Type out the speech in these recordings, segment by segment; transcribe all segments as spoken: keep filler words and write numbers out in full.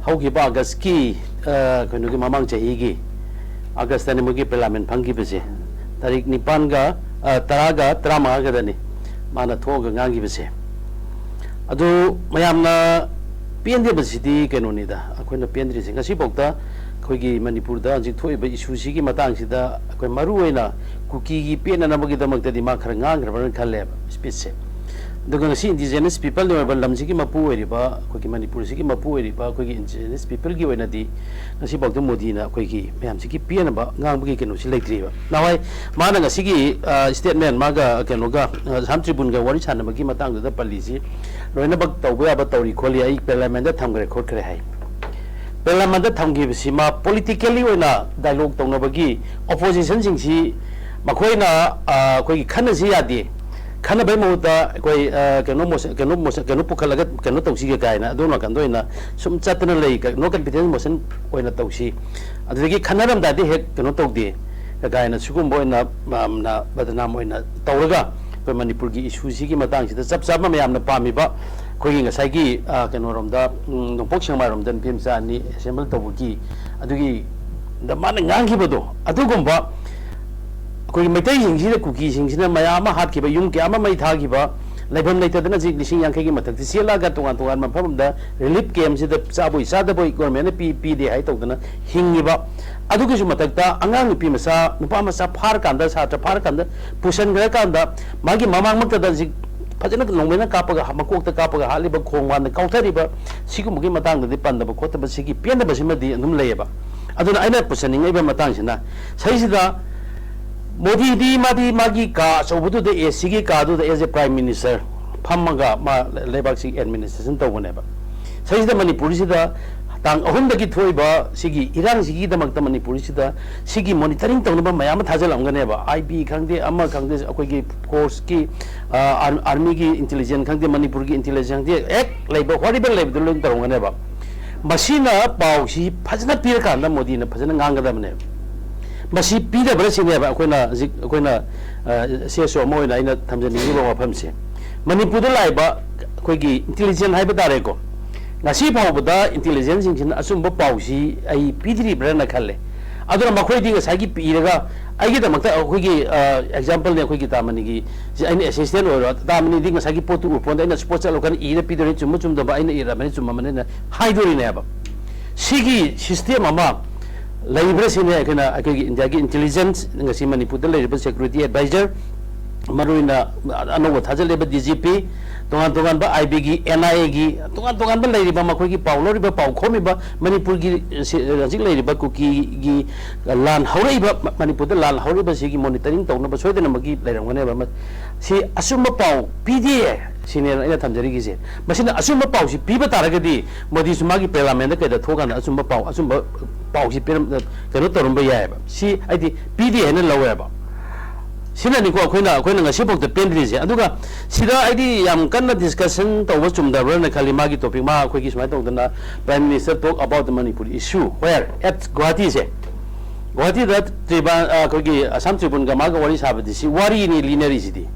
ꯍꯧꯈꯤꯕ ꯑꯥꯒꯁꯀꯤ, ꯑ, ꯀꯩꯅꯣꯒꯤ ꯃꯃꯥꯡ ꯆꯍꯤꯒꯤ ꯑꯥꯒꯁꯇꯅꯤ ꯃꯣꯏꯒꯤ ꯄꯦꯂꯥꯃꯦꯟ ꯐꯪꯈꯤꯕꯁꯦ꯫ ꯇꯥꯔꯤꯛ ꯅꯤꯄꯥꯟꯒ, ꯑ, ꯇꯔꯥꯒ ꯇꯔꯥꯃꯉꯥꯒꯗꯅꯤ ꯃꯥꯅ ꯊꯣꯛꯑꯒ ꯉꯥꯡꯈꯤꯕꯁꯦ꯫ ꯑꯗꯨ ꯃꯌꯥꯝꯅ ꯄꯦꯟꯗꯕꯁꯤꯗꯤ ꯀꯩꯅꯣꯅꯤꯗ, ꯑꯩꯈꯣꯏꯅ ꯄꯦꯟꯗ꯭ꯔꯤꯁꯦ ꯉꯁꯤꯐꯥꯎꯗ ꯑꯩꯈꯣꯏꯒꯤ ꯃꯅꯤꯄꯨꯔꯗ ꯍꯧꯖꯤꯛ ꯊꯣꯛꯏꯕ ꯏꯁꯨꯁꯤꯒꯤ ꯃꯇꯥꯡꯁꯤꯗ ꯑꯩꯈꯣꯏ ꯃꯔꯨ ꯑꯣꯏꯅ ꯀꯨꯀꯤꯒꯤ ꯄꯦꯟꯅꯅꯕꯒꯤꯗꯃꯛꯇꯗꯤ ꯃꯥ ꯈꯔ ꯉꯥꯡꯈ꯭ꯔꯕ꯭ꯔꯅ ꯈꯜꯂꯦꯕ ꯁ꯭ꯄꯤꯆꯁꯦ꯫ ꯑꯗꯨꯒ ꯉꯁꯤ ꯏꯟꯗꯤꯖꯤꯅꯁ ꯄꯤꯄꯜꯅ ꯑꯣꯏꯕ ꯂꯝꯁꯤꯒꯤ ꯃꯄꯨ ꯑꯣꯏꯔꯤꯕ, ꯑꯩꯈꯣꯏꯒꯤ ꯃꯅꯤꯄꯨꯔꯁꯤꯒꯤ ꯃꯄꯨ ꯑꯣꯏꯔꯤꯕ ꯑꯩꯈꯣꯏꯒꯤ ꯏꯟꯗꯤꯖꯤꯅꯁ ꯄꯤꯄꯜꯒꯤ ꯑꯣꯏꯅꯗꯤ ꯉꯁꯤꯐꯥꯎꯗ ꯃꯣꯗꯤꯅ ꯑꯩꯈꯣꯏꯒꯤ ꯃꯌꯥꯝꯁꯤꯒꯤ ꯄꯦꯟꯅꯕ ꯉꯥꯡꯕꯒꯤ ꯀꯩꯅꯣꯁꯤ ꯂꯩꯇ꯭ꯔꯤꯕ꯫ ꯅꯍꯥꯟꯋꯥꯏ ꯃꯥꯅ ꯉꯁꯤꯒꯤ, ꯑ, ꯁ꯭ꯇꯦꯠꯃꯦꯟ ꯃꯥꯒ ꯀꯩꯅꯣꯒ, ꯑ, ꯑꯁꯥꯝ ꯇ꯭ꯔꯤꯕꯨꯟꯒ ꯋꯥꯔꯤ ꯁꯥꯟꯅꯕꯒꯤ ꯃꯇꯥꯡꯗꯨꯗ ꯄꯜꯂꯤꯁꯤ ꯂꯣꯏꯅꯃꯛ ꯇꯧꯕ ꯌꯥꯕ ꯇꯧꯔꯤ ꯈꯣꯠꯂꯤ, ꯑꯩ ꯄꯥꯔꯂꯤꯌꯥꯃꯦꯟꯗ ꯊꯝꯈ꯭ꯔꯦ ꯈꯣꯠꯈ꯭ꯔꯦ ꯍꯥꯏ꯫ ꯄꯥꯔꯂꯤꯌꯥꯃꯦꯟꯗ ꯊꯝꯈꯤꯕꯁꯤ ꯃꯥ ꯄꯣꯂꯤꯇꯤꯀꯦꯜꯂꯤ ꯑꯣꯏꯅ ꯗꯥꯏꯂꯣꯒ ꯇꯧꯅꯕꯒꯤ ꯑꯣꯄꯣꯖꯤꯁꯟꯁꯤꯡꯁꯤ ꯃꯈꯣꯏꯅ, ꯑ, ꯑꯩꯈꯣꯏꯒꯤ ꯈꯟꯅꯁꯤ ꯌꯥꯗꯦ, ꯈꯟꯅꯕꯩ ꯃꯍꯨꯠꯇ ꯑꯩꯈꯣꯏ, ꯑ, ꯀꯩꯅꯣ ꯃꯣꯁ-, ꯀꯩꯅꯣ ꯃꯣꯁ-, ꯀꯩꯅꯣ ꯄꯨꯈꯠꯂꯒ ꯀꯩꯅꯣ ꯇꯧꯁꯤꯒꯦ ꯀꯥꯏꯅ ꯑꯗꯣꯝ ꯅꯥꯀꯟꯗ ꯑꯣꯏꯅ ꯁꯨꯝ ꯆꯠꯇꯅ ꯂꯩ, ꯀ-, ꯅꯣ ꯀꯟꯐꯤꯗꯦꯟꯁ ꯃꯣꯁꯟ ꯑꯣꯏꯅ ꯇꯧꯁꯤ, ꯑꯗꯨꯗꯒꯤ ꯈꯟꯅꯔꯝꯗꯥꯏꯗ ꯍꯦꯛ ꯀꯩꯅꯣ ꯇꯧꯗꯦ ꯀꯥꯏꯅ ꯁꯤꯒꯨꯝꯕ ꯑꯣꯏꯅ ꯌꯥꯝꯅ ꯕꯗꯅꯥꯝ ꯑꯣꯏꯅ ꯇꯧꯔꯒ ꯑꯩꯈꯣꯏ ꯃꯅꯤꯄꯨꯔꯒꯤ ꯏꯁꯨꯁꯤꯒꯤ ꯃꯇꯥꯡꯁꯤꯗ ꯆꯞ ꯆꯥꯕ ꯃꯌꯥꯝꯅ ꯄꯥꯝꯃꯤꯕ ꯑꯩꯈꯣꯏꯒꯤ ꯉꯁꯥꯏꯒꯤ, ꯑ, ꯀꯩꯅꯣꯔꯣꯝꯗ, ꯎꯝ, ꯅꯣꯡꯄꯣꯛ ꯁꯦꯛꯃꯥꯏꯔꯣꯝꯗ ꯅꯨꯄꯤ ꯃꯆꯥ ꯑꯅꯤ ꯑꯦꯁꯦꯝꯕꯜ ꯇꯧꯕꯒꯤ ꯑꯗꯨꯒꯤ ꯗ ꯃꯥꯅ ꯉꯥꯡꯈꯤꯕꯗꯣ ꯑꯗꯨꯒꯨꯝꯕ ꯑꯩꯈꯣꯏꯒꯤ ꯃꯩꯇꯩꯁꯤꯡꯁꯤꯅ, ꯀꯨꯀꯤꯁꯤꯡꯁꯤꯅ ꯃꯌꯥꯝ ꯑꯃ ꯍꯥꯠꯈꯤꯕ, ꯌꯨꯝ ꯀꯌꯥ ꯑꯃ ꯃꯩ ꯊꯥꯈꯤꯕ, ꯂꯩꯐꯝ ꯂꯩꯇꯗꯅ ꯍꯧꯖꯤꯛ ꯂꯤꯁꯤꯡ ꯌꯥꯡꯈꯩꯒꯤ ꯃꯊꯛꯇ ꯆꯦꯜꯂꯛꯑꯒ ꯇꯣꯉꯥꯟ ꯇꯣꯉꯥꯟꯕ ꯃꯐꯝ ꯑꯃꯗ ꯔꯤꯂꯤꯐ ꯀꯦꯝꯁꯤꯗ ꯆꯥꯕꯣꯏ ꯆꯥꯗꯕꯣꯏ ꯒꯣꯔꯃꯦꯟꯅ ꯄꯤ-, ꯄꯤꯗꯦ ꯍꯥꯏ ꯇꯧꯗꯅ ꯍꯤꯡꯉꯤꯕ꯫ ꯑꯗꯨꯒꯤꯁꯨ ꯃꯊꯛꯇ ꯑꯉꯥꯡ ꯅꯨꯄꯤ ꯃꯆꯥ, ꯅꯨꯄꯥ ꯃꯆꯥ ꯐꯥꯔꯀꯥꯟꯗ, ꯁꯥꯇ꯭ꯔ ꯐꯥꯔꯀꯥꯟꯗ ꯄꯨꯁꯟꯈ꯭ꯔꯀꯥꯟꯗ ꯃꯥꯒꯤ ꯃꯃꯥꯡꯃꯛꯇꯗ ꯍꯧꯖꯤꯛ ꯐꯖꯅ ꯅꯣꯡꯃꯩꯅ ꯀꯥꯞꯄꯒ, ꯃꯀꯣꯛꯇ ꯀꯥꯞꯄꯒ ꯍꯥꯠꯂꯤꯕ, ꯈꯣꯡ ꯃꯥꯟꯗ ꯀꯥꯎꯊꯔꯤꯕ, ꯁꯤꯒꯨꯝꯕꯒꯤ ꯃꯇꯥꯡꯗꯗꯤ ꯄꯟꯗꯕ ꯈꯣꯠꯇꯕ, ꯁꯤꯒꯤ ꯄꯦꯟꯗꯕꯁꯤꯃꯗꯤ ꯑꯗꯨꯝ ꯂꯩꯌꯦꯕ꯫ ꯑꯗꯨꯅ ꯑꯩꯅ ꯄꯨꯁꯟꯅꯤꯡꯉꯛꯏꯕ ꯃꯇꯥꯡꯁꯤꯅ, ꯁꯤꯁꯤꯗ ꯃꯣꯗꯤꯗꯤ ꯃꯥꯗꯤ ꯃꯥꯒꯤ ꯀꯥ ꯑꯆꯧꯕꯗꯨꯗ, ꯑꯦ ꯁꯤꯒꯤ ꯀꯥꯗꯨꯗ as a prime minister ꯐꯝꯃꯒ ꯃꯥ ꯂꯩꯕꯥꯛꯁꯤ ꯑꯦꯗꯃꯤꯅꯤꯁꯇ꯭ꯔꯦꯁꯟ ꯇꯧꯕꯅꯦꯕ꯫ ꯁꯤꯁꯤꯗ ꯃꯅꯤꯄꯨꯔꯁꯤꯗ ꯇꯥꯡ ꯑꯍꯨꯝꯗꯒꯤ ꯊꯣꯛꯏꯕ ꯁꯤꯒꯤ ꯏꯔꯥꯡꯁꯤꯒꯤꯗꯃꯛꯇ ꯃꯅꯤꯄꯨꯔꯁꯤꯗ ꯁꯤꯒꯤ ꯃꯣꯅꯤꯇꯔꯤꯡ ꯇꯧꯅꯕ ꯃꯌꯥꯝ ꯑꯃ ꯊꯥꯖꯤꯜꯂꯝꯒꯅꯦꯕ꯫ ꯑꯥꯏ ꯕꯤ ꯈꯪꯗꯦ, ꯑꯃ ꯈꯪꯗꯦ, ꯑꯩꯈꯣꯏꯒꯤ ꯐꯣꯔꯁꯀꯤ, ꯑ, ꯑꯥꯔ-, ꯑꯥꯔꯃꯤꯒꯤ ꯏꯟꯇꯦꯂꯤꯖꯦꯟꯁ ꯈꯪꯗꯦ, ꯃꯅꯤꯄꯨꯔꯒꯤ ꯏꯟꯇꯦꯂꯤꯖꯦꯟꯁ ꯈꯪꯗꯦ, ꯍꯦꯛ ꯂꯩꯕ ꯍꯣꯔꯤꯕꯜ ꯂꯩꯕꯗꯨ ꯂꯣꯏ ꯇꯧꯔꯝꯒꯅꯦꯕ꯫ ꯃꯁꯤꯅ ꯄꯥꯎꯁꯤ ꯐꯖꯅ ꯄꯤꯔꯀꯥꯟꯗ ꯃꯣꯗꯤꯅ ꯐꯖꯅ ꯉꯥꯡꯒꯗꯕꯅꯦꯕ꯫ ꯃꯁꯤ ꯄꯤꯗꯕꯅ ꯁꯤꯅꯦꯕ ꯑꯩꯈꯣꯏꯅ ꯍꯧꯖꯤꯛ ꯑꯩꯈꯣꯏꯅ, ꯑ, ꯁꯤ ꯑꯦꯁ ꯑꯣ ꯑꯃ ꯑꯣꯏꯅ ꯑꯩꯅ ꯊꯝꯖꯅꯤꯡꯉꯤꯕ ꯋꯥꯐꯝꯁꯦ꯫ ꯃꯅꯤꯄꯨꯔꯗ ꯂꯥꯛꯏꯕ ꯑꯩꯈꯣꯏꯒꯤ ꯏꯟꯇꯦꯂꯤꯖꯦꯟꯁ ꯍꯥꯏꯕ ꯇꯥꯔꯦꯀꯣ, ꯉꯁꯤ ꯐꯥꯎꯕꯗ ꯏꯟꯇꯦꯂꯤꯖꯦꯟꯁꯁꯤꯡꯁꯤꯅ ꯑꯆꯨꯝꯕ ꯄꯥꯎꯁꯤ ꯑꯩ ꯄꯤꯗ꯭ꯔꯤꯕ꯭ꯔꯥꯅ ꯈꯜꯂꯦ꯫ ꯑꯗꯨꯅ ꯃꯈꯣꯏꯗꯤ ꯉꯁꯥꯏꯒꯤ ꯄꯤꯔꯒ, ꯑꯩꯒꯤꯗꯃꯛꯇ ꯑꯩꯈꯣꯏꯒꯤ ꯑꯦꯛꯖꯥꯝꯄꯜꯅꯦ, ꯑꯩꯈꯣꯏꯒꯤ ꯇꯥꯃꯅꯤꯒꯤ ꯁꯤ ꯑꯩꯅ ꯑꯦꯁꯤꯁꯇꯦꯟ ꯑꯣꯏꯔꯣ, ꯇꯥꯃꯅꯤꯗꯤ ꯉꯁꯥꯏꯒꯤ ꯄꯣꯠꯇꯨ ꯎꯄꯣꯟꯗ ꯑꯩꯅ ꯁ꯭ꯄꯣꯠ ꯆꯠꯂꯀꯥꯟꯗ ꯏꯔ ꯄꯤꯗꯣꯏꯅꯤ, ꯆꯨꯝꯕ ꯆꯨꯝꯗꯕ ꯑꯩꯅ ꯏꯔꯝꯕꯅꯤ, ꯆꯨꯝꯃꯝꯕꯅꯤꯅ ꯍꯥꯏꯗꯣꯔꯤꯅꯦꯕ꯫ ꯁꯤꯒꯤ ꯁꯤꯁꯇꯦꯝ ꯑꯃ ꯂꯩꯕ꯭ꯔꯥ ꯁꯤꯅꯦ ꯑꯩꯈꯣꯏꯅ, ꯑꯩꯈꯣꯏꯒꯤ ꯏꯟꯗꯤꯌꯥꯒꯤ ꯏꯟꯇꯦꯂꯤꯖꯦꯟꯁ, ꯉꯁꯤ ꯃꯅꯤꯄꯨꯔꯗ ꯂꯩꯔꯤꯕ ꯁꯦꯀ꯭ꯌꯨꯔꯤꯇꯤ ꯑꯦꯗꯚꯥꯏꯖꯔ, ꯃꯔꯨꯑꯣꯏꯅ ꯑꯅꯧꯕ ꯊꯥꯖꯤꯜꯂꯤꯕ ꯗꯤ ꯖꯤ ꯄꯤ, ꯇꯣꯉꯥꯟ ꯇꯣꯉꯥꯟꯕ ꯑꯥꯏ ꯕꯤꯒꯤ, ꯑꯦꯟ ꯑꯥꯏ ꯑꯦꯒꯤ, ꯇꯣꯉꯥꯟ ꯇꯣꯉꯥꯟꯕ ꯂꯩꯔꯤꯕ ꯃꯈꯣꯏꯒꯤ ꯄꯥꯎ ꯂꯧꯔꯤꯕ, ꯄꯥꯎ ꯈꯣꯝꯃꯤꯕ, ꯃꯅꯤꯄꯨꯔꯒꯤ, ꯁꯤ, ꯍꯧꯖꯤꯛ ꯂꯩꯔꯤꯕ ꯀꯨꯀꯤꯒꯤ ꯂꯥꯟ ꯍꯧꯔꯛꯏꯕ, ꯃ-, ꯃꯅꯤꯄꯨꯔꯗ ꯂꯥꯟ ꯍꯧꯔꯛꯏꯕꯁꯤꯒꯤ ꯃꯣꯅꯤꯇꯔꯤꯡ ꯇꯧꯅꯕ ꯁꯣꯏꯗꯅꯃꯛꯀꯤ ꯂꯩꯔꯝꯒꯅꯦꯕ꯫ ꯃ-, ꯁꯤ ꯑꯆꯨꯝꯕ ꯄꯥꯎ ꯄꯤꯗꯦ ꯁꯤꯅꯦꯅ ꯑꯩꯅ ꯊꯝꯖꯔꯤꯒꯤꯁꯦ꯫ ꯃꯁꯤꯅ ꯑꯆꯨꯝꯕ ꯄꯥꯎꯁꯤ ꯄꯤꯕ ꯇꯥꯔꯒꯗꯤ ꯃꯣꯗꯤꯁꯨ ꯃꯥꯒꯤ ꯄꯥꯔꯂꯤꯌꯥꯃꯦꯟꯗ ꯀꯩꯗ ꯊꯣꯛꯑꯀꯥꯟꯗ ꯑꯆꯨꯝꯕ ꯄꯥꯎ, ꯑꯆꯨꯝꯕ ꯄꯥꯎꯁꯤ ꯄꯤꯔꯝ-, ꯀꯩꯅꯣ ꯇꯧꯔꯝꯕ ꯌꯥꯏꯑꯕ꯫ ꯁꯤ ꯑꯩꯗꯤ ꯄꯤꯗꯦ ꯍꯥꯏꯅ ꯂꯧꯋꯦꯕ꯫ ꯁꯤꯅꯅꯤꯀꯣ ꯑꯩꯈꯣꯏꯅ, ꯑꯩꯈꯣꯏꯅ ꯉꯁꯤꯐꯥꯎꯗ ꯄꯦꯟꯗ꯭ꯔꯤꯁꯦ꯫ ꯑꯗꯨꯒ ꯁꯤꯗ ꯑꯩꯗꯤ ꯌꯥꯝ ꯀꯟꯅ ꯗꯤꯁꯀꯁꯟ ꯇꯧꯕ ꯆꯨꯝꯗꯕ꯭ꯔꯅ ꯈꯜꯂꯤ꯫ ꯃꯥꯒꯤ ꯇꯣꯄꯤꯛ, ꯃꯥ ꯑꯩꯈꯣꯏꯒꯤ ꯁꯨꯃꯥꯏꯅ ꯇꯧꯗꯅ, "Prime Minister talk about the Manipur issue where at Guwahati" ꯁꯦ, ꯒꯨꯋꯥꯍꯥꯇꯤꯗ ꯇ꯭ꯔꯤꯕꯥ-, ꯑ, ꯑꯩꯈꯣꯏꯒꯤ ꯑꯁꯥꯝ ꯇ꯭ꯔꯤꯕꯨꯟꯒ ꯃꯥꯒ ꯋꯥꯔꯤ ꯁꯥꯕꯗꯤ ꯁꯤ ꯋꯥꯔꯤꯅꯤ ꯂꯤꯅꯔꯤꯁꯤꯗꯤ꯫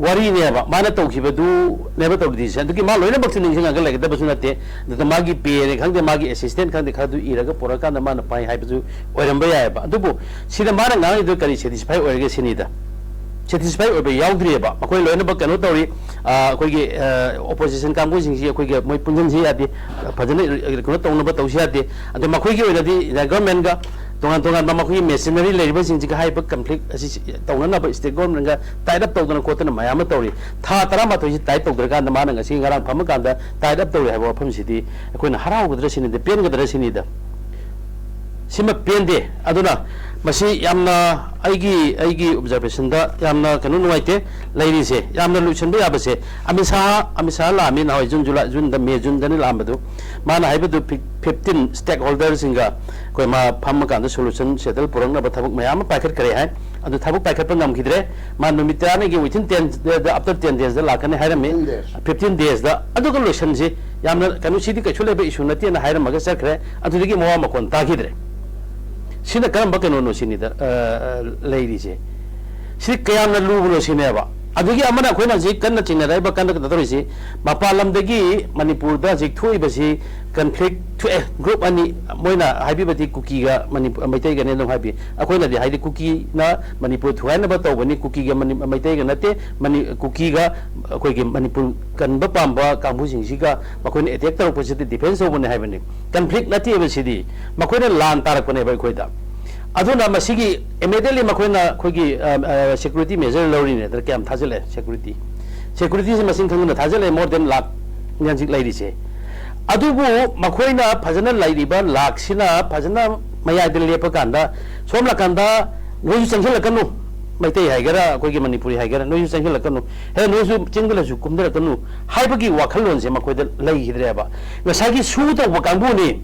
ꯋꯥꯔꯤꯅꯦꯕ, ꯃꯥꯅ ꯇꯧꯈꯤꯕꯗꯨꯅꯦꯕ ꯇꯧꯔꯤꯁꯦ꯫ ꯑꯗꯨꯒꯤ ꯃꯥ ꯂꯣꯏꯅꯃꯛꯁꯨ ꯅꯤꯡꯁꯤꯡꯉꯒ ꯂꯩꯒꯗꯕꯁꯨ ꯅꯠꯇꯦ꯫ ꯑꯗꯨꯗ ꯃꯥꯒꯤ ꯄꯦꯅꯤ ꯈꯪꯗꯦ, ꯃꯥꯒꯤ ꯑꯦꯁꯤꯁꯇꯦꯟ ꯈꯪꯗꯦ, ꯈꯔꯗꯨ ꯏꯔꯒ ꯄꯨꯔꯛꯀꯥꯟꯗ ꯃꯥꯅ ꯄꯥꯏ ꯍꯥꯏꯕꯁꯨ ꯑꯣꯏꯔꯝꯕ ꯌꯥꯏꯑꯕ꯫ ꯑꯗꯨꯕꯨ ꯁꯤꯗ ꯃꯥꯅ ꯉꯥꯡꯉꯤꯗꯨ ꯀꯔꯤ ꯁꯦꯇꯤꯁꯐꯥꯏ ꯑꯣꯏꯔꯒꯦ ꯁꯤꯅꯤꯗ꯫ ꯁꯦꯇꯤꯁꯐꯥꯏ ꯑꯣꯏꯕ ꯌꯥꯎꯗ꯭ꯔꯤꯑꯕ꯫ ꯃꯈꯣꯏ ꯂꯣꯏꯅꯃꯛ ꯀꯩꯅꯣ ꯇꯧꯔꯤ, ꯑ, ꯑꯩꯈꯣꯏꯒꯤ, ꯑ, ꯑꯣꯄꯣꯖꯤꯁꯟ ꯀꯥꯡꯕꯨꯁꯤꯡꯁꯤ ꯑꯩꯈꯣꯏꯒꯤ ꯃꯣꯏ ꯄꯨꯟꯁꯤꯟꯁꯤ ꯌꯥꯗꯦ, ꯐꯖꯅ ꯀꯩꯅꯣ ꯇꯧꯅꯕ ꯇꯧꯁꯤ ꯌꯥꯗꯦ꯫ ꯑꯗꯣ ꯃꯈꯣꯏꯒꯤ ꯑꯣꯏꯅꯗꯤ ꯒꯚꯔꯟꯃꯦꯟꯒ ꯇꯣꯉꯥꯟ ꯇꯣꯉꯥꯟꯕ ꯃꯈꯣꯏꯒꯤ ꯃꯦꯁꯤꯅꯔꯤ ꯂꯩꯔꯤꯕꯁꯤꯡꯁꯤꯒ ꯍꯥꯏꯔꯤꯕ ꯀꯟꯐ꯭ꯂꯤꯛ ꯑꯁꯤ ꯇꯧꯅꯅꯕ ꯁ꯭ꯇꯦꯠ ꯒꯣꯔꯃꯦꯟꯒ ꯇꯥꯏꯠ ꯑꯞ ꯇꯧꯗꯅ ꯈꯣꯠꯇꯅ ꯃꯌꯥꯝ ꯑꯃ ꯇꯧꯔꯤ꯫ ꯊꯥ ꯇꯔꯥꯃꯥꯊꯣꯏꯁꯤ ꯇꯥꯏꯠ ꯇꯧꯗ꯭ꯔꯀꯥꯟꯗ ꯃꯥꯅ ꯉꯁꯤ ꯉꯔꯥꯡ ꯐꯝꯃꯀꯥꯟꯗ ꯇꯥꯏꯠ ꯑꯞ ꯇꯧꯔꯤ ꯍꯥꯏꯕ ꯋꯥꯐꯝꯁꯤꯗꯤ ꯑꯩꯈꯣꯏꯅ ꯍꯔꯥꯎꯒꯗ꯭ꯔꯥ ꯁꯤꯅꯤꯗ, ꯄꯦꯟꯒꯗ꯭ꯔꯥ ꯁꯤꯅꯤꯗ꯫ ꯁꯤꯃ ꯄꯦꯟꯗꯦ꯫ ꯑꯗꯨꯅ ꯃꯁꯤ ꯌꯥꯝꯅ ꯑꯩꯒꯤ, ꯑꯩꯒꯤ ꯑꯣꯕꯖꯥꯔꯕꯦꯁꯟꯗ ꯌꯥꯝꯅ ꯀꯩꯅꯣ ꯅꯨꯡꯉꯥꯏꯇꯦ꯫ ꯂꯩꯔꯤꯁꯦ ꯌꯥꯝꯅ ꯂꯣꯏꯁꯤꯟꯕ ꯌꯥꯕꯁꯦ, ꯑꯃꯤꯠ ꯁꯥꯍ, ꯑꯃꯤꯠ ꯁꯥꯍ ꯂꯥꯛꯑꯝꯃꯤ ꯅꯍꯥꯟꯋꯥꯏ ꯖꯨꯟ, ꯖꯨꯂꯥꯏ, ꯖꯨꯟꯗ, ꯃꯦ, ꯖꯨꯟꯗꯅꯤ ꯂꯥꯛꯑꯝꯕꯗꯨ꯫ ꯃꯥꯅ ꯍꯥꯏꯕꯗꯨ ꯐꯤ-, ꯐꯤꯐꯇꯤꯟ ꯁ꯭ꯇꯦꯛ ꯍꯣꯜꯗꯔꯁꯤꯡꯒ ꯑꯩꯈꯣꯏ ꯃꯥ ꯐꯝꯃꯀꯥꯟꯗ ꯁꯣꯂꯨꯁꯟ ꯁꯦꯇꯜ ꯄꯨꯔꯛꯅꯕ ꯊꯕꯛ ꯃꯌꯥꯝ ꯑꯃ ꯄꯥꯏꯈꯠꯈ꯭ꯔꯦ ꯍꯥꯏ꯫ ꯑꯗꯨ ꯊꯕꯛ ꯄꯥꯏꯈꯠꯄ ꯉꯝꯈꯤꯗ꯭ꯔꯦ꯫ ꯃꯥ ꯅꯨꯃꯤꯠ ꯇꯔꯥꯅꯤꯒꯤ, within ten, after ten daysꯗ ꯂꯥꯛꯀꯅꯤ ꯍꯥꯏꯔꯝꯃꯤ꯫ Fifteen days. Fifteen daysꯗ꯫ ꯑꯗꯨꯒ ꯂꯣꯏꯁꯟꯁꯤ꯫ ꯌꯥꯝꯅ ꯀꯩꯅꯣ, ꯁꯤꯗꯤ ꯀꯩꯁꯨ ꯂꯩꯕ issue ꯅꯠꯇꯦꯅ ꯍꯥꯏꯔꯝꯃꯒ ꯆꯠꯈ꯭ꯔꯦ꯫ ꯑꯗꯨꯗꯒꯤ ꯃꯋꯥ ꯃꯈꯣꯟ ꯇꯥꯈꯤꯗ꯭ꯔꯦ꯫ ꯁꯤꯅ ꯀꯔꯝꯕ ꯀꯩꯅꯣꯅꯣ ꯁꯤꯅꯤꯗ, ꯑ, ꯑ, ꯂꯩꯔꯤꯁꯦ꯫ ꯁꯤ ꯀꯌꯥꯝꯅ ꯂꯨꯕꯅꯣ ꯁꯤꯅꯦꯕ꯫ ꯑꯗꯨꯒꯤ ꯑꯃꯅ ꯑꯩꯈꯣꯏꯅ ꯍꯧꯖꯤꯛ ꯀꯟꯅ ꯆꯤꯡꯅꯔꯛꯏꯕ, ꯀꯟꯅ ꯀꯩꯅꯣ ꯇꯧꯔꯤꯁꯤ, ꯃꯄꯥꯟ ꯂꯝꯗꯒꯤ ꯃꯅꯤꯄꯨꯔꯗ ꯍꯧꯖꯤꯛ ꯊꯣꯛꯏꯕꯁꯤ conflict ꯊꯣꯛꯑꯦ꯫ Group ꯑꯅꯤ, ꯃꯣꯏꯅ ꯍꯥꯏꯕꯤꯕꯗꯤ ꯀꯨꯀꯤꯒ ꯃꯅꯤꯄꯨꯔ, ꯃꯩꯇꯩꯒꯅꯦ ꯑꯗꯨꯝ ꯍꯥꯏꯕꯤ꯫ ꯑꯩꯈꯣꯏꯅꯗꯤ ꯍꯥꯏꯗꯤ ꯀꯨꯀꯤꯅ ꯃꯅꯤꯄꯨꯔ ꯊꯨꯒꯥꯏꯅꯕ ꯇꯧꯕꯅꯤ, ꯀꯨꯀꯤꯒ ꯃꯅꯤ-, ꯃꯩꯇꯩꯒ ꯅꯠꯇꯦ, ꯃꯅꯤ-, ꯀꯨꯀꯤꯒ ꯑꯩꯈꯣꯏꯒꯤ ꯃꯅꯤꯄꯨꯔ ꯀꯟꯕ ꯄꯥꯝꯕ ꯀꯥꯡꯕꯨꯁꯤꯡꯁꯤꯒ ꯃꯈꯣꯏꯅ attack ꯇꯧꯔꯛꯄꯁꯤꯗꯤ defence ꯇꯧꯕꯅꯤ ꯍꯥꯏꯕꯅꯤ꯫ Conflict ꯅꯠꯇꯦꯕ ꯁꯤꯗꯤ, ꯃꯈꯣꯏꯅ ꯂꯥꯟ ꯇꯥꯔꯛꯄꯅꯦꯕ ꯑꯩꯈꯣꯏꯗ꯫ ꯑꯗꯨꯅ ꯃꯁꯤꯒꯤ immediately ꯃꯈꯣꯏꯅ ꯑꯩꯈꯣꯏꯒꯤ, ꯑ, ꯑ, security measure ꯂꯧꯔꯤꯅꯦ꯫ ꯑꯗꯨꯅ ꯀꯌꯥꯝ ꯊꯥꯖꯤꯜꯂꯦ security? Securityꯁꯤ ꯃꯁꯤꯡ ꯈꯪꯗꯅ ꯊꯥꯖꯤꯜꯂꯦ, more than ꯂꯥꯛ ꯍꯧꯖꯤꯛ ꯂꯩꯔꯤꯁꯦ꯫ ꯑꯗꯨꯕꯨ ꯃꯈꯣꯏꯅ ꯐꯖꯅ ꯂꯩꯔꯤꯕ ꯂꯥꯛꯁꯤꯅ ꯐꯖꯅ ꯃꯌꯥꯏꯗ ꯂꯦꯞꯄ ꯀꯥꯟꯗ, ꯁꯣꯝ ꯅꯥꯀꯟꯗ ꯅꯣꯏꯁꯨ ꯆꯪꯁꯤꯜꯂꯛꯀꯅꯨ, ꯃꯩꯇꯩ ꯍꯥꯏꯒꯦꯔꯥ, ꯑꯩꯈꯣꯏꯒꯤ ꯃꯅꯤꯄꯨꯔꯤ ꯍꯥꯏꯒꯦꯔꯥ, ꯅꯣꯏꯁꯨ ꯆꯪꯁꯤꯜꯂꯛꯀꯅꯨ, ꯍꯦ, ꯅꯣꯏꯁꯨ ꯆꯤꯡꯗ ꯂꯩꯁꯨ ꯀꯨꯝꯊꯔꯛꯀꯅꯨ ꯍꯥꯏꯕꯒꯤ ꯋꯥꯈꯜꯂꯣꯟꯁꯦ ꯃꯈꯣꯏꯗ ꯂꯩꯈꯤꯗ꯭ꯔꯦꯕ꯫ ꯉꯁꯥꯏꯒꯤ ꯁꯨ ꯇꯧꯕ ꯀꯥꯡꯕꯨꯅꯤ,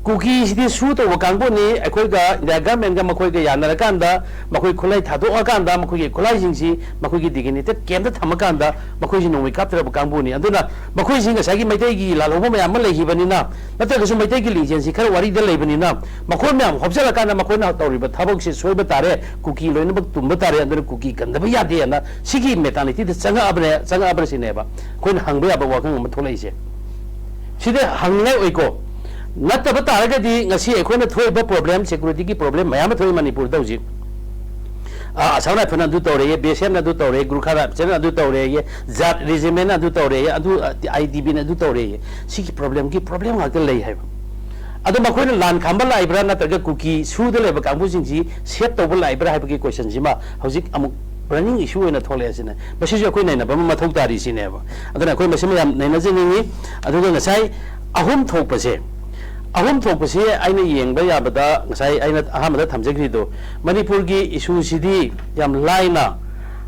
ꯀꯨꯀꯤꯁꯤꯗꯤ ꯁꯨ ꯇꯧꯕ ꯀꯥꯡꯕꯨꯅꯤ꯫ ꯑꯩꯈꯣꯏꯒ India governmentꯒ ꯃꯈꯣꯏꯒ ꯌꯥꯅꯔꯀꯥꯟꯗ, ꯃꯈꯣꯏ ꯈꯨꯠꯂꯥꯏ ꯊꯥꯗꯣꯛꯑꯀꯥꯟꯗ, ꯃꯈꯣꯏꯒꯤ ꯈꯨꯠꯂꯥꯏꯁꯤꯡꯁꯤ ꯃꯈꯣꯏꯒꯤ designated campꯇ ꯊꯝꯃꯀꯥꯟꯗ ꯃꯈꯣꯏꯁꯤ ꯅꯣꯡꯃꯩ ꯀꯥꯞꯇ꯭ꯔꯕ ꯀꯥꯡꯕꯨꯅꯤ꯫ ꯑꯗꯨꯅ ꯃꯈꯣꯏꯁꯤ ꯉꯁꯥꯏꯒꯤ ꯃꯩꯇꯩꯒꯤ ꯂꯥꯜꯍꯧꯕ ꯃꯌꯥꯝ ꯑꯃ ꯂꯩꯈꯤꯕꯅꯤꯅ, ꯅꯠꯇ꯭ꯔꯒꯁꯨ ꯃꯩꯇꯩꯒꯤ ꯂꯤꯡꯖꯦꯜꯁꯤ ꯈꯔ ꯋꯥꯔꯤꯗ ꯂꯩꯕꯅꯤꯅ, ꯃꯈꯣꯏ ꯃꯌꯥꯝ ꯍꯣꯞꯆꯜꯂꯀꯥꯟꯗ ꯃꯈꯣꯏꯅ ꯇꯧꯔꯤꯕ ꯊꯕꯛꯁꯤ ꯁꯣꯏꯕ ꯇꯥꯔꯦ, ꯀꯨꯀꯤ ꯂꯣꯏꯅꯃꯛ ꯇꯨꯝꯕ ꯇꯥꯔꯦ, ꯑꯗꯨꯅ ꯀꯨꯀꯤ ꯀꯟꯗꯕ ꯌꯥꯗꯦꯅ ꯁꯤꯒꯤ mentalityꯗ ꯆꯪꯉꯛꯑꯕꯅꯦ, ꯆꯪꯉꯛꯑꯕꯅ ꯁꯤꯅꯦꯕ ꯑꯩꯈꯣꯏꯅ ꯍꯪꯕ ꯌꯥꯕ ꯋꯥꯐꯝ ꯑꯃ ꯊꯣꯛꯂꯛꯏꯁꯦ꯫ ꯁꯤꯗ ꯍꯪꯅꯤꯡꯉꯥꯏ ꯑꯣꯏꯀꯣ꯫ ꯅꯠꯇꯕ ꯇꯥꯔꯒꯗꯤ ꯉꯁꯤ ꯑꯩꯈꯣꯏꯅ ꯊꯣꯛꯏꯕ problem, securityꯒꯤ problem ꯃꯌꯥꯝ ꯑꯃ ꯊꯣꯛꯏ ꯃꯅꯤꯄꯨꯔꯗ ꯍꯧꯖꯤꯛ꯫ ꯑ, Assam Rifleꯅ ꯑꯗꯨ ꯇꯧꯔꯦꯌꯦ, B S Fꯅ ꯑꯗꯨ ꯇꯧꯔꯦ, Gorkha Riflesꯅ ꯑꯗꯨ ꯇꯧꯔꯦꯌꯦ, Jat Regimentꯅ ꯑꯗꯨ ꯇꯧꯔꯦꯌꯦ, ꯑꯗꯨ, ꯑ, ITBPꯅ ꯑꯗꯨ ꯇꯧꯔꯦꯌꯦ꯫ ꯁꯤꯒꯤ problemꯒꯤ problem ꯉꯥꯛꯇ ꯂꯩ ꯍꯥꯏꯕ꯫ ꯑꯗꯣ ꯃꯈꯣꯏꯅ ꯂꯥꯟ ꯈꯥꯝꯕ ꯂꯥꯛꯏꯕ꯭ꯔꯥ, ꯅꯠꯇ꯭ꯔꯒ ꯀꯨꯀꯤ ꯁꯨꯗ ꯂꯩꯕ ꯀꯥꯡꯕꯨꯁꯤꯡꯁꯤ save ꯇꯧꯕ ꯂꯥꯛꯏꯕ꯭ꯔꯥ ꯍꯥꯏꯕꯒꯤ questionꯁꯤꯃ ꯍꯧꯖꯤꯛ ꯑꯃꯨꯛ running issue ꯑꯣꯏꯅ ꯊꯣꯛꯂꯛꯑꯦ ꯁꯤꯅꯦ꯫ ꯃꯁꯤꯁꯨ ꯑꯩꯈꯣꯏ ꯅꯩꯅꯕ ꯑꯃ ꯃꯊꯧ ꯇꯥꯔꯤ ꯁꯤꯅꯦꯕ꯫ ꯑꯗꯨꯅ ꯑꯩꯈꯣꯏ ꯃꯁꯤ ꯃꯌꯥꯝ ꯅꯩꯅꯖꯅꯤꯡꯉꯤ꯫ ꯑꯗꯨꯒ ꯉꯁꯥꯏ ꯑꯍꯨꯝ ꯊꯣꯛꯄꯁꯦ, ꯑꯍꯨꯝ ꯊꯣꯛꯄꯁꯤ ꯑꯩꯅ ꯌꯦꯡꯕ ꯌꯥꯕꯗ, ꯉꯁꯥꯏ ꯑꯩꯅ ꯑꯍꯥꯟꯕꯗ ꯊꯝꯖꯈ꯭ꯔꯤꯗꯣ, ꯃꯅꯤꯄꯨꯔꯒꯤ issueꯁꯤꯗꯤ ꯌꯥꯝ ꯂꯥꯏꯅ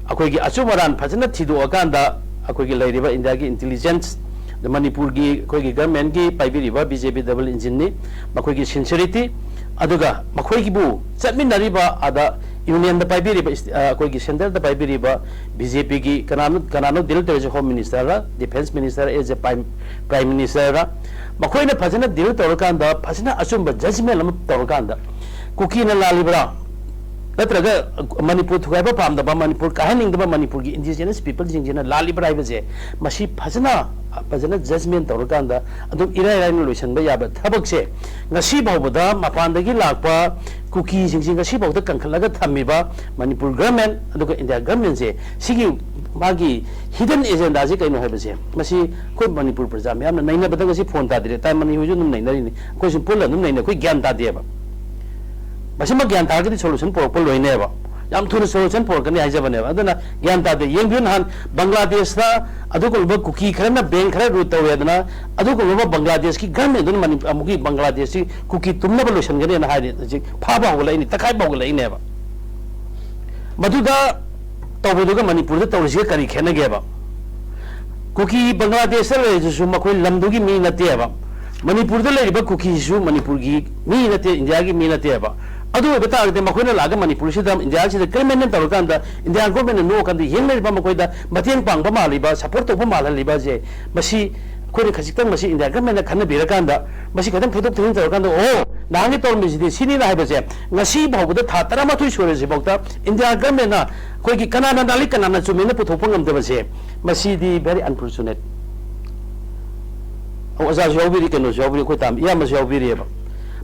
ꯑꯩꯈꯣꯏꯒꯤ ꯑꯆꯨꯝ ꯑꯔꯥꯟ ꯐꯖꯅ ꯊꯤꯗꯣꯛꯑꯀꯥꯟꯗ, ꯑꯩꯈꯣꯏꯒꯤ ꯂꯩꯔꯤꯕ Indiaꯒꯤ intelligence, ꯃꯅꯤꯄꯨꯔꯒꯤ ꯑꯩꯈꯣꯏꯒꯤ governmentꯀꯤ ꯄꯥꯏꯕꯤꯔꯤꯕ BJP double engineꯅꯤ, ꯃꯈꯣꯏꯒꯤ sincerity, ꯑꯗꯨꯒ ꯃꯈꯣꯏꯒꯤꯕꯨ ꯆꯠꯃꯤꯟꯅꯔꯤꯕ ꯑꯗ unionꯗ ꯄꯥꯏꯕꯤꯔꯤꯕ ꯏꯁ-, ꯑ, ꯑꯩꯈꯣꯏꯒꯤ centreꯗ ꯄꯥꯏꯕꯤꯔꯤꯕ BJPꯒꯤ ꯀꯅꯥꯅꯣ, ꯀꯅꯥꯅꯣ deal ꯇꯧꯔꯤꯁꯦ, Home Ministerꯔ, Defence Minister as a Prime, Prime Ministerꯔ, ꯃꯈꯣꯏꯅ ꯐꯖꯅ deal ꯇꯧꯔꯀꯥꯟꯗ, ꯐꯖꯅ ꯑꯆꯨꯝꯕ judgement ꯑꯃ ꯇꯧꯔꯀꯥꯟꯗ, ꯀꯨꯀꯤꯅ ꯂꯥꯜꯂꯤꯕ꯭ꯔꯥ? ꯅꯠꯇ꯭ꯔꯒ ꯃꯅꯤꯄꯨꯔ ꯊꯨꯒꯥꯏꯕ ꯄꯥꯝꯗꯕ, ꯃꯅꯤꯄꯨꯔ ꯀꯥꯏꯍꯟꯅꯤꯡꯗꯕ ꯃꯅꯤꯄꯨꯔꯒꯤ indigenous peopleꯁꯤꯡꯁꯤꯅ ꯂꯥꯜꯂꯤꯕ꯭ꯔꯥ ꯍꯥꯏꯕꯁꯦ, ꯃꯁꯤ ꯐꯖꯅ, ꯐꯖꯅ judgement ꯇꯧꯔꯀꯥꯟꯗ ꯑꯗꯨꯝ ꯏꯔꯥꯏ ꯂꯥꯏꯅ ꯂꯣꯏꯁꯤꯟꯕ ꯌꯥꯕ ꯊꯕꯛꯁꯦ, ꯉꯁꯤ ꯐꯥꯎꯕꯗ ꯃꯄꯥꯟꯗꯒꯤ ꯂꯥꯛꯄ ꯀꯨꯀꯤꯁꯤꯡꯁꯤ ꯉꯁꯤ ꯐꯥꯎꯗ ꯀꯟꯈꯠꯂꯒ ꯊꯝꯃꯤꯕ ꯃꯅꯤꯄꯨꯔ government ꯑꯗꯨꯒ India governmentꯁꯦ, ꯁꯤꯒꯤ ꯃꯥꯒꯤ hidden agendaꯁꯤ ꯀꯩꯅꯣ ꯍꯥꯏꯕꯁꯦ, ꯃꯁꯤ ꯑꯩꯈꯣꯏ ꯃꯅꯤꯄꯨꯔ ꯄ꯭ꯔꯖꯥ ꯃꯌꯥꯝꯅ ꯅꯩꯅꯕꯗ ꯉꯁꯤ phone ꯇꯥꯗꯦ, ꯇꯥꯏꯃꯅꯤ ꯍꯣꯏꯁꯨ ꯑꯗꯨꯝ ꯅꯩꯅꯔꯤꯅꯤ, ꯑꯩꯈꯣꯏꯁꯨ ꯄꯨꯟꯅ ꯑꯗꯨꯝ ꯅꯩꯅꯩ, ꯑꯩꯈꯣꯏ ꯒ꯭ꯌꯥꯟ ꯇꯥꯗꯦꯕ꯫ ꯃꯁꯤꯃ ꯒ꯭ꯌꯥꯟ ꯇꯥꯔꯒꯗꯤ solution ꯄꯨꯔꯛꯄ ꯂꯣꯏꯅꯦꯕ, ꯌꯥꯝ ꯊꯨꯅ solution ꯄꯨꯔꯛꯀꯅꯤ ꯍꯥꯏꯖꯕꯅꯦꯕ꯫ ꯑꯗꯨꯅ ꯒ꯭ꯌꯥꯟ ꯇꯥꯗꯦ꯫ ꯌꯦꯡꯕꯤꯌꯨ, ꯅꯍꯥꯟ ꯕꯪꯒ꯭ꯂꯥꯗꯦꯁꯇ ꯑꯗꯨꯒꯨꯝꯂꯕ ꯀꯨꯀꯤ ꯈꯔꯅ bank ꯈꯔ root ꯇꯧꯋꯦꯗꯅ, ꯑꯗꯨꯒꯨꯝꯂꯕ ꯕꯪꯒ꯭ꯂꯥꯗꯦꯁꯀꯤ governmentꯗꯨꯅ ꯃꯅꯤ-, ꯑꯃꯨꯛꯀꯤ ꯕꯪꯒ꯭ꯂꯥꯗꯦꯁꯁꯤ ꯀꯨꯀꯤ ꯇꯨꯝꯅꯕ ꯂꯣꯏꯁꯤꯟꯒꯅꯦꯅ ꯍꯥꯏꯔꯤ꯫ ꯍꯧꯖꯤꯛ ꯐꯥꯕ ꯍꯧꯒꯠꯂꯛꯏꯅꯤ, ꯇꯛꯈꯥꯏꯕ ꯍꯧꯒꯠꯂꯛꯏꯅꯦꯕ꯫ ꯃꯗꯨꯗ ꯇꯧꯕꯗꯨꯒ ꯃꯅꯤꯄꯨꯔꯗ ꯇꯧꯔꯤꯁꯤꯒ ꯀꯔꯤ ꯈꯦꯠꯅꯒꯦꯕ? ꯀꯨꯀꯤ ꯕꯪꯒ꯭ꯂꯥꯗꯦꯁꯇ ꯂꯩꯔꯤꯗꯨꯁꯨ ꯃꯈꯣꯏ ꯂꯝꯗꯨꯒꯤ ꯃꯤ ꯅꯠꯇꯦꯕ꯫ ꯃꯅꯤꯄꯨꯔꯗ ꯂꯩꯔꯤꯕ ꯀꯨꯀꯤꯁꯤꯁꯨ ꯃꯅꯤꯄꯨꯔꯒꯤ ꯃꯤ ꯅꯠꯇꯦ, ꯏꯟꯗꯤꯌꯥꯒꯤ ꯃꯤ ꯅꯠꯇꯦꯕ꯫ ꯑꯗꯨ ꯑꯣꯏꯕ ꯇꯥꯔꯒꯗꯤ ꯃꯈꯣꯏꯅ ꯂꯥꯛꯑꯒ ꯃꯅꯤꯄꯨꯔꯁꯤꯗ, ꯏꯟꯗꯤꯌꯥꯁꯤꯗ criminal ꯇꯧꯔꯀꯥꯟꯗ, ꯏꯟꯗꯤꯌꯥ governmentꯅ ꯅꯣꯛꯑꯀꯥꯟꯗ ꯌꯦꯡ ꯂꯩꯔꯤꯕ, ꯃꯈꯣꯏꯗ ꯃꯇꯦꯡ ꯄꯥꯡꯕ ꯃꯥꯜꯂꯤꯕ, support ꯇꯧꯕ ꯃꯥꯜꯍꯜꯂꯤꯕꯁꯦ, ꯃꯁꯤ ꯑꯩꯈꯣꯏꯅ ꯈꯖꯤꯛꯇꯪ ꯃꯁꯤ ꯏꯟꯗꯤꯌꯥ governmentꯅ ꯈꯟꯅꯕꯤꯔꯀꯥꯟꯗ, ꯃꯁꯤ ꯈꯤꯇꯪ ꯊꯩꯗꯣꯛ ꯊꯩꯖꯤꯟ ꯇꯧꯔꯀꯥꯟꯗ, ꯑꯣ, ꯅꯍꯥꯟꯒꯤ ꯇꯧꯔꯝꯃꯤꯁꯤꯗꯤ ꯁꯤꯅꯤꯅ ꯍꯥꯏꯕꯁꯦ, ꯉꯁꯤ ꯐꯥꯎꯕꯗ ꯊꯥ ꯇꯔꯥꯃꯥꯊꯣꯏ ꯁꯨꯔꯁꯤꯐꯥꯎꯗ ꯏꯟꯗꯤꯌꯥ governmentꯅ ꯑꯩꯈꯣꯏꯒꯤ ꯀꯅꯥꯅ ꯂꯥꯜꯂꯤ, ꯀꯅꯥꯅ ꯆꯨꯝꯃꯤꯅ ꯄꯨꯊꯣꯛꯄ ꯉꯝꯗꯕꯁꯦ, ꯃꯁꯤꯗꯤ very unfortunate꯫ ꯑꯣꯖꯥꯁꯨ ꯌꯥꯎꯕꯤꯔꯤ, ꯀꯩꯅꯣꯁꯨ ꯌꯥꯎꯕꯤꯔꯤ, ꯑꯩꯈꯣꯏ ꯇꯥꯝ-, ꯏꯌꯥꯝꯕꯁꯨ ꯌꯥꯎꯕꯤꯔꯤꯑꯕ꯫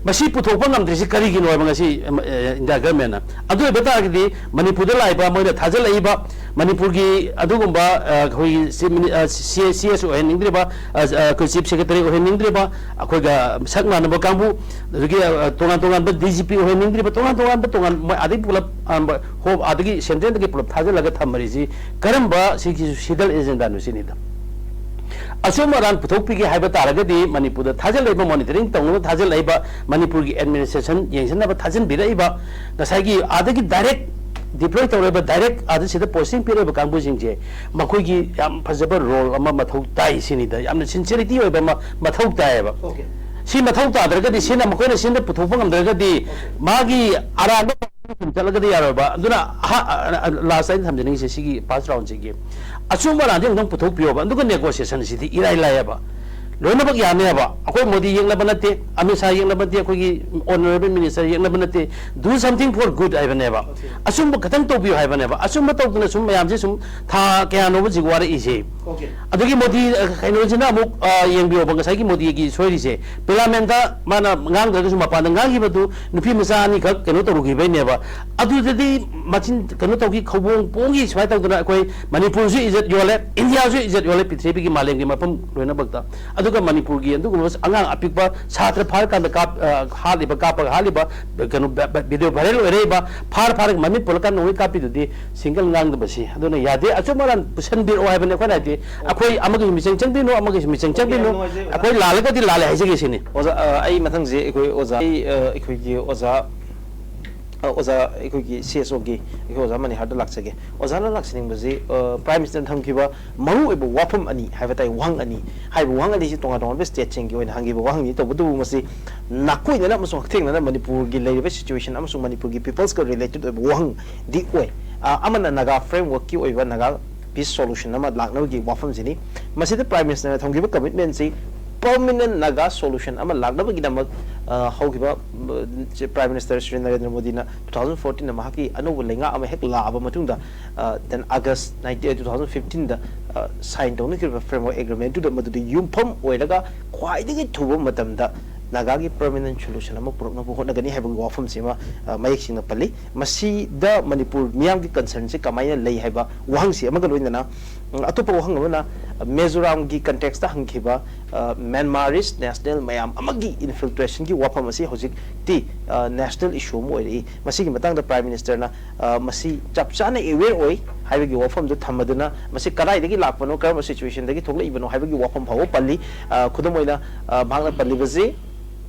ꯃꯁꯤ ꯄꯨꯊꯣꯛꯄ ꯉꯝꯗ꯭ꯔꯤꯁꯤ ꯀꯔꯤꯒꯤꯅꯣ ꯍꯥꯏꯕ ꯉꯁꯤ, ꯑ, ꯏꯟꯗꯤꯌꯥ governmentꯅ? ꯑꯗꯨ ꯑꯣꯏꯕ ꯇꯥꯔꯒꯗꯤ ꯃꯅꯤꯄꯨꯔꯗ ꯂꯥꯛꯏꯕ, ꯃꯣꯏꯅ ꯊꯥꯖꯤꯜꯂꯛꯏꯕ ꯃꯅꯤꯄꯨꯔꯒꯤ ꯑꯗꯨꯒꯨꯝꯕ, ꯑ, ꯑꯩꯈꯣꯏꯒꯤ chief mini-, ꯑ, ꯁꯤ-, ꯁꯤ ꯑꯦꯁ ꯑꯣꯏꯍꯟꯅꯤꯡꯗ꯭ꯔꯤꯕ, ꯑ, ꯑ, ꯑꯩꯈꯣꯏ chief secretary ꯑꯣꯏꯍꯟꯅꯤꯡꯗ꯭ꯔꯤꯕ, ꯑꯩꯈꯣꯏꯒ ꯁꯛ ꯃꯥꯟꯅꯕ ꯀꯥꯡꯕꯨ, ꯑꯗꯨꯗꯒꯤ, ꯑ, ꯇꯣꯉꯥꯟ ꯇꯣꯉꯥꯟꯕ D G P ꯑꯣꯏꯍꯟꯅꯤꯡꯗ꯭ꯔꯤꯕ, ꯇꯣꯉꯥꯟ ꯇꯣꯉꯥꯟꯕ, ꯇꯣꯉꯥꯟ, ꯃꯣꯏ ꯑꯗꯒꯤ ꯄꯨꯂꯞ, ꯑ, ꯍꯣ-, ꯑꯗꯒꯤ centralꯗꯒꯤ ꯄꯨꯂꯞ ꯊꯥꯖꯤꯜꯂꯒ ꯊꯝꯃꯔꯤꯁꯤ ꯀꯔꯝꯕ ꯁꯤꯒꯤ hidden agendaꯅꯣ ꯁꯤꯅꯤꯗ꯫ ꯑꯆꯨꯝ ꯑꯔꯥꯟ ꯄꯨꯊꯣꯛꯄꯤꯒꯦ ꯍꯥꯏꯕ ꯇꯥꯔꯒꯗꯤ, ꯃꯅꯤꯄꯨꯔꯗ ꯊꯥꯖꯤꯜꯂꯛꯏꯕ, monitoring ꯇꯧꯅꯕ ꯊꯥꯖꯤꯜꯂꯛꯏꯕ, ꯃꯅꯤꯄꯨꯔꯒꯤ administration ꯌꯦꯡꯁꯤꯟꯅꯕ ꯊꯥꯖꯤꯟꯕꯤꯔꯛꯏꯕ, ꯉꯁꯥꯏꯒꯤ ꯑꯥꯗꯒꯤ direct deploy ꯇꯧꯔꯛꯏꯕ, direct ꯑꯥꯗ ꯁꯤꯗ posting ꯄꯤꯔꯛꯏꯕ ꯀꯥꯡꯕꯨꯁꯤꯡꯁꯦ, ꯃꯈꯣꯏꯒꯤ ꯌꯥꯝ ꯐꯖꯕ role ꯑꯃ ꯃꯊꯧ ꯇꯥꯏ ꯁꯤꯅꯤꯗ, ꯌꯥꯝꯅ sincerity ꯑꯣꯏꯕ ꯑꯃ ꯃꯊꯧ ꯇꯥꯏꯌꯦꯕ꯫ Okay. ꯁꯤ ꯃꯊꯧ ꯇꯥꯗ꯭ꯔꯒꯗꯤ, ꯁꯤꯅ ꯃꯈꯣꯏꯅ ꯁꯤꯗ ꯄꯨꯊꯣꯛꯄ ꯉꯝꯗ꯭ꯔꯒꯗꯤ, Okay. ꯃꯥꯒꯤ ꯑꯔꯥꯟꯕ ꯁꯨꯝ ꯆꯠꯂꯒꯗꯤ ꯌꯥꯔꯣꯏꯕ꯫ ꯑꯗꯨꯅ ꯑꯍ-, ꯑ-, ꯑ-, last ꯑꯩꯅ ꯊꯝꯖꯅꯤꯡꯉꯤꯁꯦ ꯁꯤꯒꯤ first roundꯁꯤꯒꯤ ꯑꯆꯨꯝꯕ ꯑꯔꯥꯟꯗꯤ ꯑꯃꯨꯛꯇꯪ ꯄꯨꯊꯣꯛꯄꯤꯌꯣꯕ, ꯑꯗꯨꯒ negotiationꯁꯤꯗꯤ ꯏꯔꯥꯏ ꯂꯥꯏꯌꯦꯕ꯫ ꯂꯣꯏꯅꯃꯛ ꯌꯥꯅꯦꯕ꯫ ꯑꯩꯈꯣꯏ ꯃꯣꯗꯤ ꯌꯦꯛꯅꯕ ꯅꯠꯇꯦ, ꯑꯃꯤꯠ ꯁꯥꯍ ꯌꯦꯛꯅꯕ ꯅꯠꯇꯦ, ꯑꯩꯈꯣꯏꯒꯤ honourable minister ꯌꯦꯛꯅꯕ ꯅꯠꯇꯦ꯫ Do something for good ꯍꯥꯏꯕꯅꯦꯕ꯫ ꯑꯆꯨꯝꯕ ꯈꯇꯪ ꯇꯧꯕꯤꯌꯨ ꯍꯥꯏꯕꯅꯦꯕ꯫ ꯑꯆꯨꯝꯕ ꯇꯧꯗꯅ ꯁꯨꯝ ꯃꯌꯥꯝꯁꯦ ꯁꯨꯝ ꯊꯥ ꯀꯌꯥꯅꯣꯕ ꯍꯧꯖꯤꯛ ꯋꯥꯔꯛꯏꯁꯦ꯫ ꯑꯗꯒꯤ ꯃꯣꯗꯤ, ꯑ, ꯀꯩꯅꯣꯁꯤꯅ ꯑꯃꯨꯛ, ꯑ, ꯌꯦꯡꯕꯤꯌꯣꯕ, ꯉꯁꯥꯏꯒꯤ ꯃꯣꯗꯤꯒꯤ ꯁꯣꯏꯔꯤꯁꯦ꯫ Parliamentꯇ ꯃꯥꯅ ꯉꯥꯡꯗ꯭ꯔꯒꯁꯨ ꯃꯄꯥꯟꯗ ꯉꯥꯡꯈꯤꯕꯗꯨ ꯅꯨꯄꯤ ꯃꯆꯥ ꯑꯅꯤꯈꯛ ꯀꯩꯅꯣ ꯇꯧꯔꯨꯈꯤꯕꯩꯅꯦꯕ꯫ ꯑꯗꯨꯗꯗꯤ ꯃꯆꯤꯟ ꯀꯩꯅꯣ ꯇꯧꯈꯤ, ꯈꯧꯕꯣꯡ ꯄꯣꯡꯈꯤ, ꯁꯨꯃꯥꯏꯅ ꯇꯧꯗꯅ ꯑꯩꯈꯣꯏ ꯃꯅꯤꯄꯨꯔꯁꯨ ꯏꯖꯠ ꯌꯣꯜꯂꯦ, ꯏꯟꯗꯤꯌꯥꯁꯨ ꯏꯖꯠ ꯌꯣꯜꯂꯦ, ꯄ꯭ꯔꯤꯊꯤꯕꯤꯒꯤ ꯃꯥꯂꯦꯝꯒꯤ ꯃꯐꯝ ꯂꯣꯏꯅꯃꯛꯇ꯫ ꯑꯗꯨꯒ ꯃꯅꯤꯄꯨꯔꯒꯤ ꯑꯗꯨꯒꯨꯝꯕ ꯑꯉꯥꯡ ꯑꯄꯤꯛꯄ ꯁꯥꯇ꯭ꯔ ꯐꯥꯔꯀꯥꯟꯗ ꯀꯥꯞ-, ꯑ, ꯍꯥꯠꯂꯤꯕ, ꯀꯥꯞꯄꯒ ꯍꯥꯠꯂꯤꯕ, ꯀꯩꯅꯣ, ꯕ-, ꯕ-, video viral ꯑꯣꯏꯔꯛꯏꯕ, ꯐꯥꯔ ꯐꯥꯔꯒ ꯃꯃꯤꯠ ꯄꯨꯜꯂꯀꯥꯟꯗ ꯅꯣꯡꯃꯩ ꯀꯥꯞꯄꯤꯗꯨꯗꯤ single ꯉꯥꯡꯗꯕꯁꯤ꯫ ꯑꯗꯨꯅ ꯌꯥꯗꯦ, ꯑꯆꯨꯝ ꯑꯔꯥꯟ ꯄꯨꯁꯟꯕꯤꯔꯛꯑꯣ ꯍꯥꯏꯕꯅꯤ ꯑꯩꯈꯣꯏꯅ ꯍꯥꯏꯗꯤ꯫ ꯑꯩꯈꯣꯏ ꯑꯃꯒꯤꯁꯨ ꯃꯤꯆꯪ ꯆꯪꯕꯤꯅꯨ, ꯑꯃꯒꯤꯁꯨ ꯃꯤꯆꯪ ꯆꯪꯕꯤꯅꯨ꯫ ꯌꯥꯝ ꯅꯨꯡꯉꯥꯏꯖꯩ, ꯑꯣꯖꯥ꯫ ꯑꯩꯈꯣꯏ ꯂꯥꯜꯂꯒꯗꯤ ꯂꯥꯜꯂꯦ ꯍꯥꯏꯖꯒꯦ ꯁꯤꯅꯤ꯫ ꯑꯣꯖꯥ, ꯑ, ꯑꯩ ꯃꯊꯪꯁꯦ ꯑꯩꯈꯣꯏ ꯑꯣꯖꯥ, ꯑꯩ, ꯑ, ꯑꯩꯈꯣꯏꯒꯤ ꯑꯣꯖꯥ, ꯑ, ꯑꯣꯖꯥ, ꯑꯩꯈꯣꯏꯒꯤ CSOꯒꯤ ꯑꯩꯈꯣꯏ ꯑꯣꯖꯥ ꯃꯅꯤꯍꯥꯔꯗ ꯂꯥꯛꯆꯒꯦ꯫ ꯑꯣꯖꯥꯅ ꯂꯥꯛꯆꯅꯤꯡꯕꯁꯤ, ꯑ, Prime Ministerꯅ ꯊꯝꯈꯤꯕ ꯃꯔꯨꯑꯣꯏꯕ ꯋꯥꯐꯝ ꯑꯅꯤ ꯍꯥꯏꯕ ꯇꯥꯏ, ꯋꯥꯍꯪ ꯑꯅꯤ꯫ ꯍꯥꯏꯔꯤꯕ ꯋꯥꯍꯪ ꯑꯅꯤꯁꯤ ꯇꯣꯉꯥꯟ ꯇꯣꯉꯥꯟꯕ stateꯁꯤꯡꯒꯤ ꯑꯣꯏꯅ ꯍꯪꯈꯤꯕ ꯋꯥꯍꯪꯅꯤ꯫ ꯇꯧꯕꯇꯕꯨ ꯃꯁꯤ ꯅꯥꯀꯣꯏꯅꯅ ꯑꯃꯁꯨꯡ ꯍꯛꯊꯦꯡꯅꯅ ꯃꯅꯤꯄꯨꯔꯒꯤ ꯂꯩꯔꯤꯕ situation ꯑꯃꯁꯨꯡ ꯃꯅꯤꯄꯨꯔꯒꯤ peopleꯒ related ꯑꯣꯏꯕ ꯋꯥꯍꯪꯗꯤ ꯑꯣꯏ꯫ ꯑ, ꯑꯃꯅ ꯅꯥꯒꯥ frameworkꯀꯤ ꯑꯣꯏꯕ ꯅꯥꯒꯥ peace solution ꯑꯃ ꯂꯥꯛꯅꯕꯒꯤ ꯋꯥꯐꯝꯁꯤꯅꯤ꯫ ꯃꯁꯤꯗ Prime Ministerꯅ ꯊꯝꯈꯤꯕ commitmentꯁꯤ permanent Naga solution ꯑꯃ ꯂꯥꯛꯅꯕꯒꯤꯗꯃꯛ, ꯑ, ꯍꯧꯈꯤꯕ, ꯑ, Prime Minister ꯁ꯭ꯔꯤ ꯅꯔꯦꯟꯗ꯭ꯔ ꯃꯣꯗꯤꯅ two thousand fourteenꯗ ꯃꯍꯥꯛꯀꯤ ꯑꯅꯧꯕ ꯂꯩꯉꯥꯛ ꯑꯃ ꯍꯦꯛ ꯂꯥꯛꯑꯕ ꯃꯇꯨꯡꯗ, ꯑ, then August nineteen, two thousand fifteenꯗ, ꯑ, sign ꯇꯧꯅꯈꯤꯕ framework agreementꯇꯨꯗ ꯃꯗꯨꯗ ꯌꯨꯝꯐꯝ ꯑꯣꯏꯔꯒ ꯈ꯭ꯋꯥꯏꯗꯒꯤ ꯊꯨꯕ ꯃꯇꯝꯗ ꯅꯥꯒꯥꯒꯤ permanent solution ꯑꯃ ꯄꯨꯔꯛꯅꯕ ꯍꯣꯠꯅꯒꯅꯤ ꯍꯥꯏꯕꯒꯤ ꯋꯥꯐꯝꯁꯤꯃ, ꯑ, ꯃꯌꯦꯛ ꯁꯦꯡꯅ ꯄꯜꯂꯤ꯫ ꯃꯁꯤꯗ ꯃꯅꯤꯄꯨꯔ ꯃꯤꯌꯥꯝꯒꯤ concernꯁꯦ ꯀꯃꯥꯏꯅ ꯂꯩ ꯍꯥꯏꯕ ꯋꯥꯍꯪꯁꯤ ꯑꯃꯒ ꯂꯣꯏꯅꯅ, ꯎꯝ, ꯑꯇꯣꯞꯄ ꯋꯥꯍꯪ ꯑꯃꯅ ꯃꯤꯖꯣꯔꯥꯝꯒꯤ contextꯇ ꯍꯪꯈꯤꯕ, ꯑ, Myanmarese national ꯃꯌꯥꯝ ꯑꯃꯒꯤ infiltrationꯒꯤ ꯋꯥꯐꯝ ꯑꯁꯤ ꯍꯧꯖꯤꯛꯇꯤ, ꯑ, national issue ꯑꯃ ꯑꯣꯏꯔꯛꯏ꯫ ꯃꯁꯤꯒꯤ ꯃꯇꯥꯡꯗ Prime Ministerꯅ, ꯑ, ꯃꯁꯤ ꯆꯞ ꯆꯥꯅ aware ꯑꯣꯏ ꯍꯥꯏꯕꯒꯤ ꯋꯥꯐꯝꯗꯨ ꯊꯝꯃꯗꯨꯅ, ꯃꯁꯤ ꯀꯗꯥꯏꯗꯒꯤ ꯂꯥꯛꯄꯅꯣ, ꯀꯔꯝꯕ situationꯗꯒꯤ ꯊꯣꯛꯂꯛꯏꯕꯅꯣ ꯍꯥꯏꯕꯒꯤ ꯋꯥꯐꯝ ꯐꯥꯎꯕ ꯄꯜꯂꯤ꯫ ꯑ, ꯈꯨꯗꯝ ꯑꯣꯏꯅ, ꯑ, ꯃꯍꯥꯛꯅ ꯄꯜꯂꯤꯕꯁꯤ,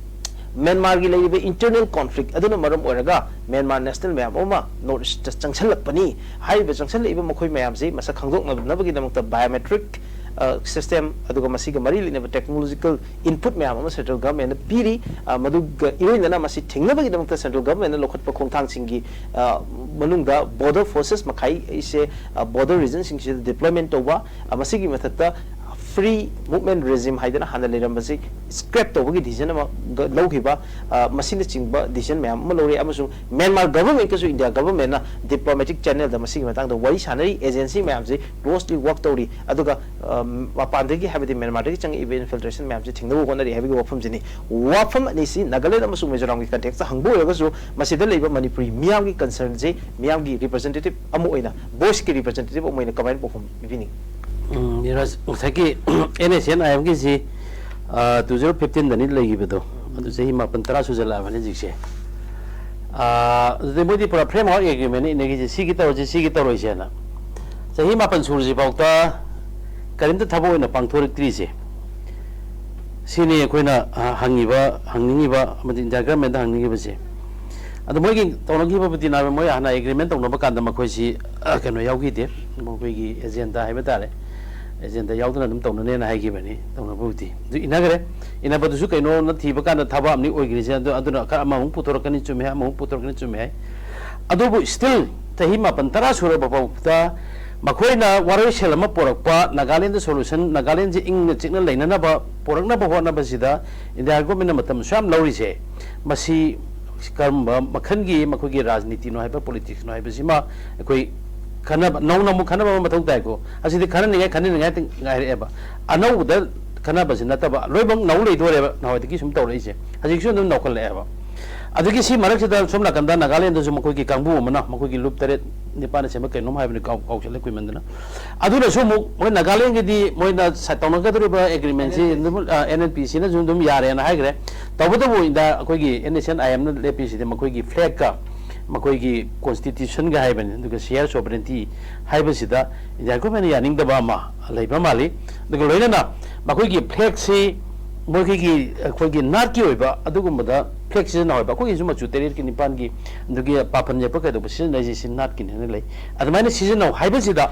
ꯃ꯭ꯌꯥꯟꯃꯥꯔꯒꯤ ꯂꯩꯔꯤꯕ internal conflict ꯑꯗꯨꯅ ꯃꯔꯝ ꯑꯣꯏꯔꯒ ꯃ꯭ꯌꯥꯟꯃꯥꯔ national ꯃꯌꯥꯝ ꯑꯃ North Eastꯇ ꯆꯪꯁꯤꯜꯂꯛꯄꯅꯤ꯫ ꯍꯥꯏꯔꯤꯕ ꯆꯪꯁꯤꯜꯂꯛꯏꯕ ꯃꯈꯣꯏ ꯃꯌꯥꯝꯁꯤ ꯃꯁꯛ ꯈꯪꯗꯣꯛꯅꯕꯒꯤꯗꯃꯛꯇ biometric, ꯑ, system ꯑꯗꯨꯒ ꯃꯁꯤꯒ ꯃꯔꯤ ꯂꯩꯅꯕ technological input ꯃꯌꯥꯝ ꯑꯃ central governmentꯅ ꯄꯤꯔꯤ꯫ ꯑ, ꯃꯗꯨꯒ ꯏꯔꯣꯏꯅꯅ ꯃꯁꯤ ꯊꯤꯡꯅꯕꯒꯤꯗꯃꯛꯇ central governmentꯅ ꯂꯧꯈꯠꯄ ꯈꯣꯡꯊꯥꯡꯁꯤꯡꯒꯤ, ꯑ, ꯃꯅꯨꯡꯗ border forces ꯃꯈꯩꯁꯦ, ꯑ, border regionꯁꯤꯡꯁꯤꯗ deployment ꯇꯧꯕ, ꯑ, ꯃꯁꯤꯒꯤ ꯃꯊꯛꯇ Free Movement Regime ꯍꯥꯏꯗꯅ ꯍꯥꯟꯅ ꯂꯩꯔꯝꯕꯁꯤ scrap ꯇꯧꯕꯒꯤ decision ꯑꯃ ꯂꯧꯈꯤꯕ, ꯃꯁꯤꯅꯆꯤꯡꯕ decision ꯃꯌꯥꯝ ꯑꯃ ꯂꯧꯔꯤ꯫ ꯑꯃꯁꯨꯡ ꯃ꯭ꯌꯥꯟꯃꯥꯔ government ꯀꯁꯨ ꯏꯟꯗꯤꯌꯥ government ꯅ diplomatic channel ꯗ ꯃꯁꯤꯒꯤ ꯃꯇꯥꯡꯗ ꯋꯥꯔꯤ ꯁꯥꯟꯅꯔꯤ, agency ꯃꯌꯥꯝꯁꯤ closely work ꯇꯧꯔꯤ꯫ ꯑꯗꯨꯒ ꯃꯄꯥꯟꯗꯒꯤ, ꯍꯥꯏꯕꯗꯤ ꯃ꯭ꯌꯥꯟꯃꯥꯔꯗꯒꯤ ꯆꯪꯉꯛꯏꯕ infiltration ꯃꯌꯥꯝꯁꯤ ꯊꯤꯡꯅꯕ ꯍꯣꯠꯅꯔꯤ ꯍꯥꯏꯕꯒꯤ ꯋꯥꯐꯝꯁꯤꯅꯤ꯫ ꯋꯥꯐꯝ ꯑꯅꯤꯁꯤ ꯅꯥꯒꯥꯂꯦꯟ ꯑꯃꯁꯨꯡ ꯃꯤꯖꯣꯔꯥꯝꯒꯤ context ꯇ ꯍꯪꯕ ꯑꯣꯏꯔꯒꯁꯨ, ꯃꯁꯤꯗ ꯂꯩꯕ ꯃꯅꯤꯄꯨꯔꯤ ꯃꯤꯌꯥꯝꯒꯤ concern ꯁꯤ, ꯃꯤꯌꯥꯝꯒꯤ representative ꯑꯃ ꯑꯣꯏꯅ, voice ꯀꯤ representative ꯑꯃ ꯑꯣꯏꯅ ꯀꯃꯥꯏꯅ ꯄꯥꯎꯈꯨꯝ ꯄꯤꯕꯤꯅꯤꯡꯏ? ꯎꯝ, ꯅꯤꯔꯖ, ꯉꯁꯥꯏꯒꯤ NSCN IM ꯒꯤꯁꯤ, ꯑ, two zero fifteen ꯗꯅꯤ ꯂꯩꯈꯤꯕꯗꯣ꯫ ꯑꯗꯨ ꯆꯍꯤ ꯃꯥꯄꯟ ꯇꯔꯥ ꯁꯨꯖꯜꯂꯛꯑꯕꯅꯤ ꯍꯧꯖꯤꯛꯁꯦ꯫ ꯑ, ꯑꯗꯨꯗꯤ ꯃꯣꯏꯗꯤ ꯄꯨꯔꯥ framework agreement ꯅꯤ ꯏꯟꯅꯒꯤꯁꯦ, ꯁꯤꯒꯤ ꯇꯧꯔꯁꯤ, ꯁꯤꯒꯤ ꯇꯧꯔꯣꯏꯁꯦꯅ꯫ ꯆꯍꯤ ꯃꯥꯄꯟ ꯁꯨꯔꯁꯤ ꯐꯥꯎꯗ ꯀꯔꯤꯝꯇ ꯊꯕꯛ ꯑꯣꯏꯅ ꯄꯥꯡꯊꯣꯔꯛꯇ꯭ꯔꯤꯁꯦ꯫ ꯁꯤꯅꯤ ꯑꯩꯈꯣꯏꯅ, ꯑ, ꯍꯪꯉꯤꯕ, ꯍꯪꯅꯤꯡꯉꯤꯕ, ꯑꯃꯗꯤ ꯏꯟꯗꯤꯌꯥ government ꯇ ꯍꯪꯅꯤꯡꯉꯤꯕꯁꯦ꯫ ꯑꯗꯣ ꯃꯣꯏꯒꯤ ꯇꯧꯅꯈꯤꯕꯕꯨꯗꯤ ꯅꯍꯥꯟ ꯃꯣꯏ ꯍꯥꯟꯅ agreement ꯇꯧꯅꯕ ꯀꯥꯟꯗ ꯃꯈꯣꯏꯁꯤ, ꯑ, ꯀꯩꯅꯣ ꯌꯥꯎꯈꯤꯗꯦ, ꯃꯈꯣꯏꯒꯤ agenda ꯍꯥꯏꯕ ꯇꯥꯔꯦ, agenda ꯌꯥꯎꯗꯅ ꯑꯗꯨꯝ ꯇꯧꯅꯅꯦꯅ ꯍꯥꯏꯈꯤꯕꯅꯤ꯫ ꯇꯧꯅꯕꯕꯨꯗꯤ ꯑꯗꯨ ꯏꯟꯅꯈ꯭ꯔꯦ꯫ ꯏꯟꯅꯕꯗꯨꯁꯨ ꯀꯩꯅꯣꯅ ꯊꯤꯕ ꯀꯥꯟꯗ ꯊꯕꯛ ꯑꯃꯅꯤ ꯑꯣꯏꯈ꯭ꯔꯤꯁꯦ꯫ ꯑꯗꯨ, ꯑꯗꯨꯅ ꯈꯔ ꯑꯃꯃꯨꯛ ꯄꯨꯊꯣꯔꯛꯀꯅꯤ ꯆꯨꯝꯃꯦ ꯍꯥꯏ, ꯑꯃꯃꯨꯛ ꯄꯨꯊꯣꯔꯛꯀꯅꯤ ꯆꯨꯝꯃꯦ ꯍꯥꯏ꯫ ꯑꯗꯨꯕꯨ still ꯆꯍꯤ ꯃꯥꯄꯟ ꯇꯔꯥ ꯁꯨꯔꯕ ꯐꯥꯎꯕꯗ ꯃꯈꯣꯏꯅ ꯋꯥꯔꯣꯏꯁꯦꯜ ꯑꯃ ꯄꯨꯔꯛꯄ, ꯅꯥꯒꯥꯂꯦꯟꯗ solution, ꯅꯥꯒꯥꯂꯦꯟꯁꯦ ꯏꯪꯅ ꯆꯤꯛꯅ ꯂꯩꯅꯅꯕ ꯄꯨꯔꯛꯅꯕ ꯍꯣꯠꯅꯕꯁꯤꯗ ꯏꯟꯗꯤꯌꯥ government ꯅ ꯃꯇꯝ ꯑꯁꯨꯛ ꯌꯥꯝ ꯂꯧꯔꯤꯁꯦ, ꯃꯁꯤ ꯀꯔꯝꯕ ꯃꯈꯜꯒꯤ ꯃꯈꯣꯏꯒꯤ ꯔꯥꯖꯅꯤꯇꯤꯅꯣ ꯍꯥꯏꯕ, politics ꯅꯣ ꯍꯥꯏꯕꯁꯤꯃ ꯑꯩꯈꯣꯏ ꯈꯟꯅꯕ, ꯅꯧꯅ ꯑꯃꯨꯛ ꯈꯟꯅꯕ ꯑꯃ ꯃꯊꯧ ꯇꯥꯏꯀꯣ꯫ ꯑꯁꯤꯗꯤ ꯈꯟꯅꯅꯤꯡꯉꯥꯏ, ꯈꯟꯅꯅꯤꯡꯉꯥꯏ ꯉꯥꯏꯔꯛꯑꯦꯕ꯫ ꯑꯅꯧꯕꯗ ꯈꯟꯅꯕꯁꯤ ꯅꯠꯇꯕ, ꯂꯣꯏꯅꯃꯛ ꯅꯧ ꯂꯩꯗꯣꯔꯦꯕ, ꯅꯍꯥꯟꯋꯥꯏꯗꯒꯤ ꯁꯨꯝ ꯇꯧꯔꯛꯏꯁꯦ꯫ ꯍꯧꯖꯤꯛꯁꯨ ꯑꯗꯨꯝ ꯅꯧꯈꯠꯂꯛꯑꯦꯕ꯫ ꯑꯗꯒꯤ ꯁꯤ ꯃꯔꯛꯁꯤꯗ ꯁꯣꯝ ꯅꯥꯀꯟꯗ ꯅꯥꯒꯥꯂꯦꯟꯗꯁꯨ ꯃꯈꯣꯏꯒꯤ ꯀꯥꯡꯕꯨ ꯑꯃꯅ, ꯃꯈꯣꯏꯒꯤ ꯂꯨꯞ ꯇꯔꯦꯠ ꯅꯤꯄꯥꯜꯅ ꯁꯦꯝꯕ ꯀꯩꯅꯣꯝ ꯍꯥꯏꯕꯅꯤ, ꯀꯥꯎ-, ꯀꯥꯎꯁꯜꯂꯦ, ꯀꯨꯏꯃꯟꯗꯅ꯫ ꯑꯗꯨꯅꯁꯨ ꯑꯃꯨꯛ ꯃꯣꯏ ꯅꯥꯒꯥꯂꯦꯟꯒꯤꯗꯤ ꯃꯣꯏꯅ ꯁ-, ꯇꯧꯅꯒꯗꯧꯔꯤꯕ agreement ꯁꯤ ꯑꯗꯨꯝ, ꯑ, NLP ꯁꯤꯅꯁꯨ ꯑꯗꯨꯝ ꯌꯥꯔꯦꯅ ꯍꯥꯏꯈ꯭ꯔꯦ꯫ ꯇꯧꯕꯇꯕꯨ ꯏꯟꯗꯤꯌꯥ, ꯑꯩꯈꯣꯏꯒꯤ NSCN IM ꯅ ꯂꯦꯞꯄꯤꯁꯤꯗꯤ ꯃꯈꯣꯏꯒꯤ flag ꯀ, ꯃꯈꯣꯏꯒꯤ constitution ꯒ ꯍꯥꯏꯕꯅꯤ, ꯑꯗꯨꯒ share sovereignty ꯍꯥꯏꯕꯁꯤꯗ ꯏꯟꯗꯤꯌꯥ government ꯅ ꯌꯥꯅꯤꯡꯗꯕ ꯑꯃ ꯂꯩꯕ ꯃꯥꯜꯂꯤ꯫ ꯑꯗꯨꯒ ꯂꯣꯏꯅꯅ ꯃꯈꯣꯏꯒꯤ flag ꯁꯤ ꯃꯈꯣꯏꯒꯤ, ꯑꯩꯈꯣꯏꯒꯤ ꯅꯥꯠꯀꯤ ꯑꯣꯏꯕ ꯑꯗꯨꯒꯨꯝꯕꯗ flag ꯁꯤꯖꯤꯟꯅꯍꯧꯕ, ꯑꯩꯈꯣꯏꯒꯤꯁꯨ ꯃꯆꯨ ꯇꯔꯦꯠꯀꯤ ꯅꯤꯄꯥꯟꯒꯤ ꯑꯗꯨꯒꯤ ꯄꯥꯐꯟ ꯌꯦꯛꯄ ꯀꯩꯗꯧꯕ ꯁꯤꯖꯤꯟꯅꯔꯤꯁꯦ, ꯁꯤ ꯅꯥꯠꯀꯤꯅꯦꯅ ꯂꯩ꯫ ꯑꯗꯨꯃꯥꯏꯅ ꯁꯤꯖꯤꯟꯅꯧ ꯍꯥꯏꯕꯁꯤꯗ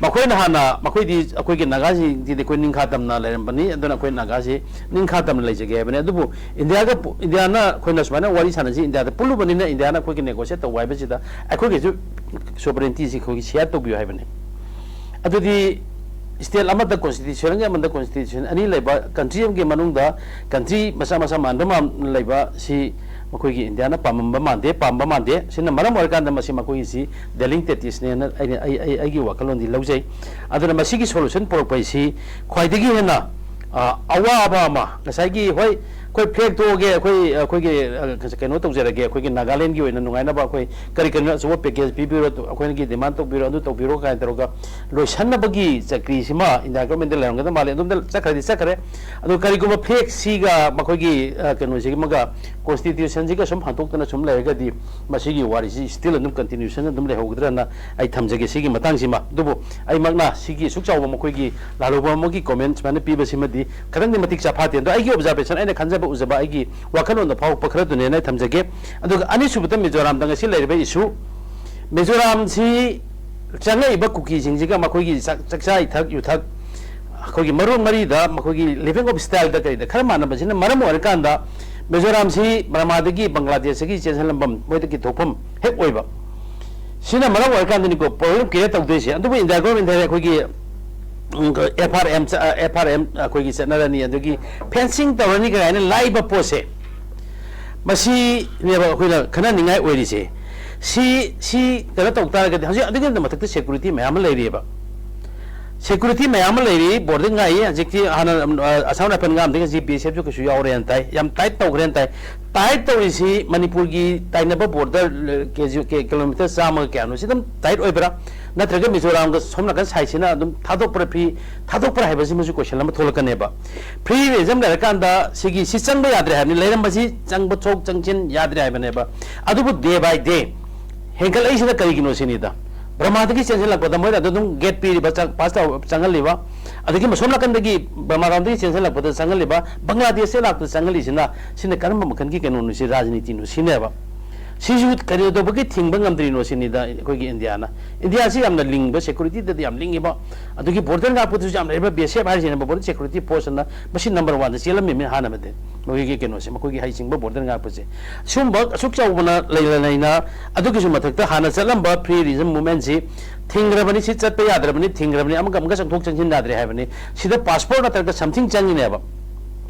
ꯃꯈꯣꯏꯅ ꯍꯥꯟꯅ, ꯃꯈꯣꯏꯗꯤ, ꯑꯩꯈꯣꯏꯒꯤ ꯅꯥꯒꯥꯁꯤꯡꯗꯤ ꯑꯩꯈꯣꯏ ꯅꯤꯡꯈꯥ ꯇꯝꯅ ꯂꯩꯔꯝꯕꯅꯤ, ꯑꯗꯨꯅ ꯑꯩꯈꯣꯏ ꯅꯥꯒꯥꯁꯤ ꯅꯤꯡꯈꯥ ꯇꯝꯅ ꯂꯩꯖꯒꯦ ꯍꯥꯏꯕꯅꯤ꯫ ꯑꯗꯨꯕꯨ ꯏꯟꯗꯤꯌꯥꯒ ꯄꯨ-, ꯏꯟꯗꯤꯌꯥꯅ ꯑꯩꯈꯣꯏꯅ ꯁꯨꯃꯥꯏꯅ ꯋꯥꯔꯤ ꯁꯥꯟꯅꯁꯤ, ꯏꯟꯗꯤꯌꯥꯗ ꯄꯨꯜꯂꯨꯕꯅꯤꯅ ꯏꯟꯗꯤꯌꯥꯅ ꯑꯩꯈꯣꯏꯒꯤ negotiate ꯇꯧꯕ ꯍꯥꯏꯕꯁꯤꯗ ꯑꯩꯈꯣꯏꯒꯤꯁꯨ sovereignty ꯁꯤ ꯑꯩꯈꯣꯏꯒꯤ share ꯇꯧꯕꯤꯌꯨ ꯍꯥꯏꯕꯅꯤ꯫ ꯑꯗꯨꯗꯤ state ꯑꯃꯗ constitution ꯑꯃꯗ constitution ꯑꯅꯤ ꯂꯩꯕ country ꯑꯃꯒꯤ ꯃꯅꯨꯡꯗ country ꯃꯆꯥ ꯃꯆꯥ ꯃꯥꯟꯕ ꯃꯥꯟ ꯂꯩꯕ ꯁꯤ ꯃꯈꯣꯏꯒꯤ ꯏꯟꯗꯤꯌꯥꯅ ꯄꯥꯝꯃꯝꯕ ꯃꯥꯟꯗꯦ, ꯄꯥꯝꯕ ꯃꯥꯟꯗꯦ꯫ ꯁꯤꯅ ꯃꯔꯝ ꯑꯣꯏꯔꯀꯥꯟꯗ ꯃꯁꯤ ꯃꯈꯣꯏꯒꯤꯁꯤ dealing tacticsꯅꯦꯅ ꯑꯩꯅ, ꯑꯩ, ꯑꯩ, ꯑꯩꯒꯤ ꯋꯥꯈꯜꯂꯣꯟꯗꯤ ꯂꯧꯖꯩ꯫ ꯑꯗꯨꯅ ꯃꯁꯤꯒꯤ solution ꯄꯨꯔꯛꯄ ꯍꯥꯏꯁꯤ ꯈ꯭ꯋꯥꯏꯗꯒꯤ ꯍꯦꯟꯅ, ꯑ, ꯑꯋꯥꯕ ꯑꯃ, ꯉꯁꯥꯏꯒꯤ, ꯍꯣꯏ, ꯑꯩꯈꯣꯏ flag ꯇꯣꯛꯑꯒꯦ, ꯑꯩꯈꯣꯏ, ꯑꯩꯈꯣꯏꯒꯤ, ꯑ, ꯀꯩꯅꯣ ꯇꯧꯖꯔꯒꯦ, ꯑꯩꯈꯣꯏꯒꯤ ꯅꯥꯒꯥꯂꯦꯟꯒꯤ ꯑꯣꯏꯅ ꯅꯨꯡꯉꯥꯏꯅꯕ ꯑꯩꯈꯣꯏ ꯀꯔꯤ ꯀꯔꯤꯅꯣ ꯑꯆꯧꯕ package ꯄꯤꯕꯤꯔꯣ, ꯑꯩꯈꯣꯏꯒꯤ demand ꯇꯧꯕꯤꯔꯣ, ꯑꯗꯨ ꯇꯧꯕꯤꯔꯣ ꯀꯥꯏꯅ ꯇꯧꯔꯒ ꯂꯣꯏꯁꯟꯅꯕꯒꯤ ꯆꯀ꯭ꯔꯤꯁꯤꯃ ꯏꯟꯗꯤꯌꯥ governmentꯗ ꯂꯩꯔꯝꯒꯗꯕ ꯃꯥꯜꯂꯦ꯫ ꯑꯗꯣꯝꯗ ꯆꯠꯈ꯭ꯔꯗꯤ ꯆꯠꯈ꯭ꯔꯦ꯫ ꯑꯗꯨ ꯀꯔꯤꯒꯨꯝꯕ flagꯁꯤꯒ ꯃꯈꯣꯏꯒꯤ, ꯑ, ꯀꯩꯅꯣꯁꯤꯃꯒ constitutionꯁꯤꯒ ꯁꯨꯝ ꯍꯟꯗꯣꯛꯇꯅ ꯁꯨꯝ ꯂꯩꯔꯒꯗꯤ ꯃꯁꯤꯒꯤ ꯋꯥꯔꯤꯁꯤ still ꯑꯗꯨꯝ continuation ꯑꯗꯨꯝ ꯂꯩꯍꯧꯒꯗ꯭ꯔꯅ ꯑꯩ ꯊꯝꯖꯒꯦ ꯁꯤꯒꯤ ꯃꯇꯥꯡꯁꯤꯃ꯫ ꯑꯗꯨꯕꯨ ꯑꯩꯃꯛꯅ ꯁꯤꯒꯤ ꯑꯁꯨꯛ ꯆꯥꯎꯕ ꯃꯈꯣꯏꯒꯤ ꯂꯥꯜꯍꯧꯕ ꯑꯃꯒꯤ comment ꯁꯨꯃꯥꯏꯅ ꯄꯤꯕꯁꯤꯃꯗꯤ ꯈꯤꯇꯪꯗꯤ ꯃꯇꯤꯛ ꯆꯥꯐꯥꯠꯇꯦ꯫ ꯑꯗꯣ ꯑꯩꯒꯤ observation, ꯑꯩꯅ ꯈꯟꯖꯕ ꯎꯖꯕ, ꯑꯩꯒꯤ ꯋꯥꯈꯜꯂꯣꯟꯗ ꯐꯥꯎꯔꯛꯄ ꯈꯔꯗꯨꯅꯦꯅ ꯑꯩ ꯊꯝꯖꯒꯦ꯫ ꯑꯗꯨꯒ ꯑꯅꯤꯁꯨꯕꯗ ꯃꯤꯖꯣꯔꯥꯝꯗ ꯉꯁꯤ ꯂꯩꯔꯤꯕ issue, ꯃꯤꯖꯣꯔꯥꯝꯁꯤ ꯆꯪꯉꯛꯏꯕ ꯀꯨꯀꯤꯁꯤꯡꯁꯤꯒ ꯃꯈꯣꯏꯒꯤ ꯆꯥꯛ-, ꯆꯥꯛꯆꯥ ꯏꯊꯛ ꯌꯨꯊꯛ, ꯑꯩꯈꯣꯏꯒꯤ ꯃꯔꯣꯟ ꯃꯔꯤꯗ, ꯃꯈꯣꯏꯒꯤ living of styleꯗ ꯀꯔꯤꯗ ꯈꯔ ꯃꯥꯟꯅꯕꯁꯤꯅ ꯃꯔꯝ ꯑꯣꯏꯔꯀꯥꯟꯗ ꯃꯤꯖꯣꯔꯥꯝꯁꯤ ꯕꯔꯃꯥꯗꯒꯤ ꯕꯪꯒ꯭ꯂꯥꯗꯦꯁꯇꯒꯤ ꯆꯦꯟꯁꯤꯜꯂꯝꯐꯝ, ꯃꯣꯏꯗꯒꯤ ꯊꯣꯛꯐꯝ ꯍꯦꯛ ꯑꯣꯏꯕ꯫ ꯁꯤꯅ ꯃꯔꯝ ꯑꯣꯏꯔꯀꯥꯟꯗꯅꯤꯀꯣ problem create ꯇꯧꯗꯣꯏꯁꯦ꯫ ꯑꯗꯨꯕꯨ ꯏꯟꯗꯤꯌꯥ government ꯍꯥꯏꯔꯦ ꯑꯩꯈꯣꯏꯒꯤ, ꯎꯝ, F R M ꯆ-, F R M ꯑꯩꯈꯣꯏꯒꯤ ꯆꯠꯅꯔꯅꯤ, ꯑꯗꯒꯤ fencing ꯇꯧꯔꯅꯤ ꯀꯥꯏꯅ ꯂꯥꯛꯏꯕ ꯄꯣꯠꯁꯦ, ꯃꯁꯤꯅꯦꯕ ꯑꯩꯈꯣꯏꯅ ꯈꯟꯅꯅꯤꯡꯉꯥꯏ ꯑꯣꯏꯔꯤꯁꯦ꯫ ꯁꯤ, ꯁꯤ ꯀꯩꯅꯣ ꯇꯧ ꯇꯥꯔꯒꯗꯤ ꯍꯧꯖꯤꯛ ꯑꯗꯨꯒꯤ ꯃꯊꯛꯇ security ꯃꯌꯥꯝ ꯑꯃ ꯂꯩꯔꯤꯑꯕ꯫ Security ꯃꯌꯥꯝ ꯑꯃ ꯂꯩꯔꯤ, border ꯉꯥꯛꯏ꯫ ꯍꯧꯖꯤꯛꯇꯤ ꯍꯥꯟꯅ, ꯑ, Assam Rifle ꯉꯥꯛꯑꯝꯗꯦ, ꯍꯧꯖꯤꯛ B S F ꯁꯨ ꯀꯩꯁꯨ ꯌꯥꯎꯔꯦꯅ ꯇꯥꯏ꯫ ꯌꯥꯝ tight ꯇꯧꯈ꯭ꯔꯦꯅ ꯇꯥꯏ꯫ Tight ꯇꯧꯔꯤꯁꯤ ꯃꯅꯤꯄꯨꯔꯒꯤ ꯇꯥꯏꯅꯕ border, ꯑ, ꯀꯦ ꯖꯤ, ꯀꯦ-, kilometre ꯆꯥꯝꯃꯒ ꯀꯌꯥꯅꯣ, ꯁꯤ ꯑꯗꯨꯝ tight ꯑꯣꯏꯕ꯭ꯔꯥ? ꯅꯠꯇ꯭ꯔꯒ ꯃꯤꯖꯣꯔꯥꯝꯒ ꯁꯣꯝ ꯅꯥꯀꯟ sideꯁꯤꯅ ꯑꯗꯨꯝ ꯊꯥꯗꯣꯛꯄ꯭ꯔꯥ, free ꯊꯥꯗꯣꯛꯄ꯭ꯔꯥ ꯍꯥꯏꯕꯁꯤꯃꯁꯨ question ꯑꯃ ꯊꯣꯛꯂꯛꯀꯅꯦꯕ꯫ Free regime ꯂꯩꯔꯀꯥꯟꯗ ꯁꯤꯒꯤ, ꯁꯤ ꯆꯪꯕ ꯌꯥꯗ꯭ꯔꯦ ꯍꯥꯏꯕꯅꯤ, ꯂꯩꯔꯝꯕꯁꯤ ꯆꯪꯕ ꯊꯣꯛ ꯆꯪꯁꯤꯟ ꯌꯥꯗ꯭ꯔꯦ ꯍꯥꯏꯕꯅꯦꯕ꯫ ꯑꯗꯨꯕꯨ day by day ꯍꯦꯟꯒꯠꯂꯛꯏꯁꯤꯅ ꯀꯔꯤꯒꯤꯅꯣ ꯁꯤꯅꯤꯗ꯫ ꯕꯔꯃꯥꯗꯒꯤ ꯆꯦꯟꯁꯤꯜꯂꯛꯄꯗ ꯃꯣꯏꯅ ꯑꯗꯨ ꯑꯗꯨꯝ gate ꯄꯤꯔꯤꯕ, ꯆꯪ-, pass ꯇꯧ-, ꯆꯪꯍꯜꯂꯤꯕ, ꯑꯗꯒꯤ ꯃꯁꯣꯝ ꯅꯥꯀꯟꯗꯒꯤ ꯕꯔꯃꯥꯔꯣꯝꯗꯒꯤ ꯆꯦꯟꯁꯤꯜꯂꯛꯄꯗ ꯆꯪꯍꯜꯂꯤꯕ, ꯕꯪꯒ꯭ꯂꯥꯗꯦꯁꯇ ꯂꯥꯛꯄꯗ ꯆꯪꯍꯜꯂꯤꯁꯤꯅ, ꯁꯤꯅ ꯀꯔꯝꯕ ꯃꯈꯜꯒꯤ ꯀꯩꯅꯣꯅꯣ, ꯁꯤ ꯔꯥꯖꯅꯤꯇꯤꯅꯣ ꯁꯤꯅꯦꯕ꯫ ꯁꯤꯁꯨ ꯀꯔꯤꯗꯧꯕꯒꯤ ꯊꯤꯡꯕ ꯉꯝꯗ꯭ꯔꯤꯅꯣ ꯁꯤꯅꯤꯗ ꯑꯩꯈꯣꯏꯒꯤ ꯏꯟꯗꯤꯌꯥꯅ꯫ ꯏꯟꯗꯤꯌꯥꯁꯤ ꯌꯥꯝꯅ ꯂꯤꯡꯕ, securityꯗꯗꯤ ꯌꯥꯝ ꯂꯤꯡꯉꯤꯕ, ꯑꯗꯨꯒꯤ border ꯉꯥꯛꯄꯗꯁꯨ ꯌꯥꯝ ꯂꯩꯕ, B S F ꯍꯥꯏꯔꯤꯁꯤꯅ border security force ꯑꯅ ꯃꯁꯤ number oneꯗ ꯆꯦꯜꯂꯝꯃꯤꯕꯅꯤ ꯍꯥꯟꯅꯕꯗꯤ꯫ ꯃꯈꯣꯏꯒꯤ ꯀꯩꯅꯣꯁꯦ, ꯃꯈꯣꯏꯒꯤ ꯍꯩꯁꯤꯡꯕ ꯕꯣꯔꯗꯔ ꯉꯥꯛꯄꯁꯦ꯫ ꯁꯤꯒꯨꯝꯕ ꯑꯁꯨꯛ ꯆꯥꯎꯕꯅ ꯂꯩꯅ ꯂꯩꯅ, ꯑꯗꯨꯒꯤꯁꯨ ꯃꯊꯛꯇ ꯍꯥꯟꯅ ꯆꯠꯂꯝꯕ ꯐ꯭ꯔꯤ ꯔꯤꯖꯝ ꯃꯨꯚꯃꯦꯟꯁꯤ ꯊꯤꯡꯈ꯭ꯔꯕꯅꯤ, ꯁꯤ ꯆꯠꯄ ꯌꯥꯗ꯭ꯔꯕꯅꯤ, ꯊꯤꯡꯈ꯭ꯔꯕꯅꯤ, ꯑꯃꯒ ꯑꯃꯒ ꯆꯪꯊꯣꯛ ꯆꯪꯁꯤꯟ ꯌꯥꯗ꯭ꯔꯦ ꯍꯥꯏꯕꯅꯤ꯫ ꯁꯤꯗ ꯄꯥꯁꯄꯣꯔꯠ ꯅꯠꯇ꯭ꯔꯒ ꯁꯝꯊꯤꯡ ꯆꯪꯉꯤꯅꯦꯕ꯫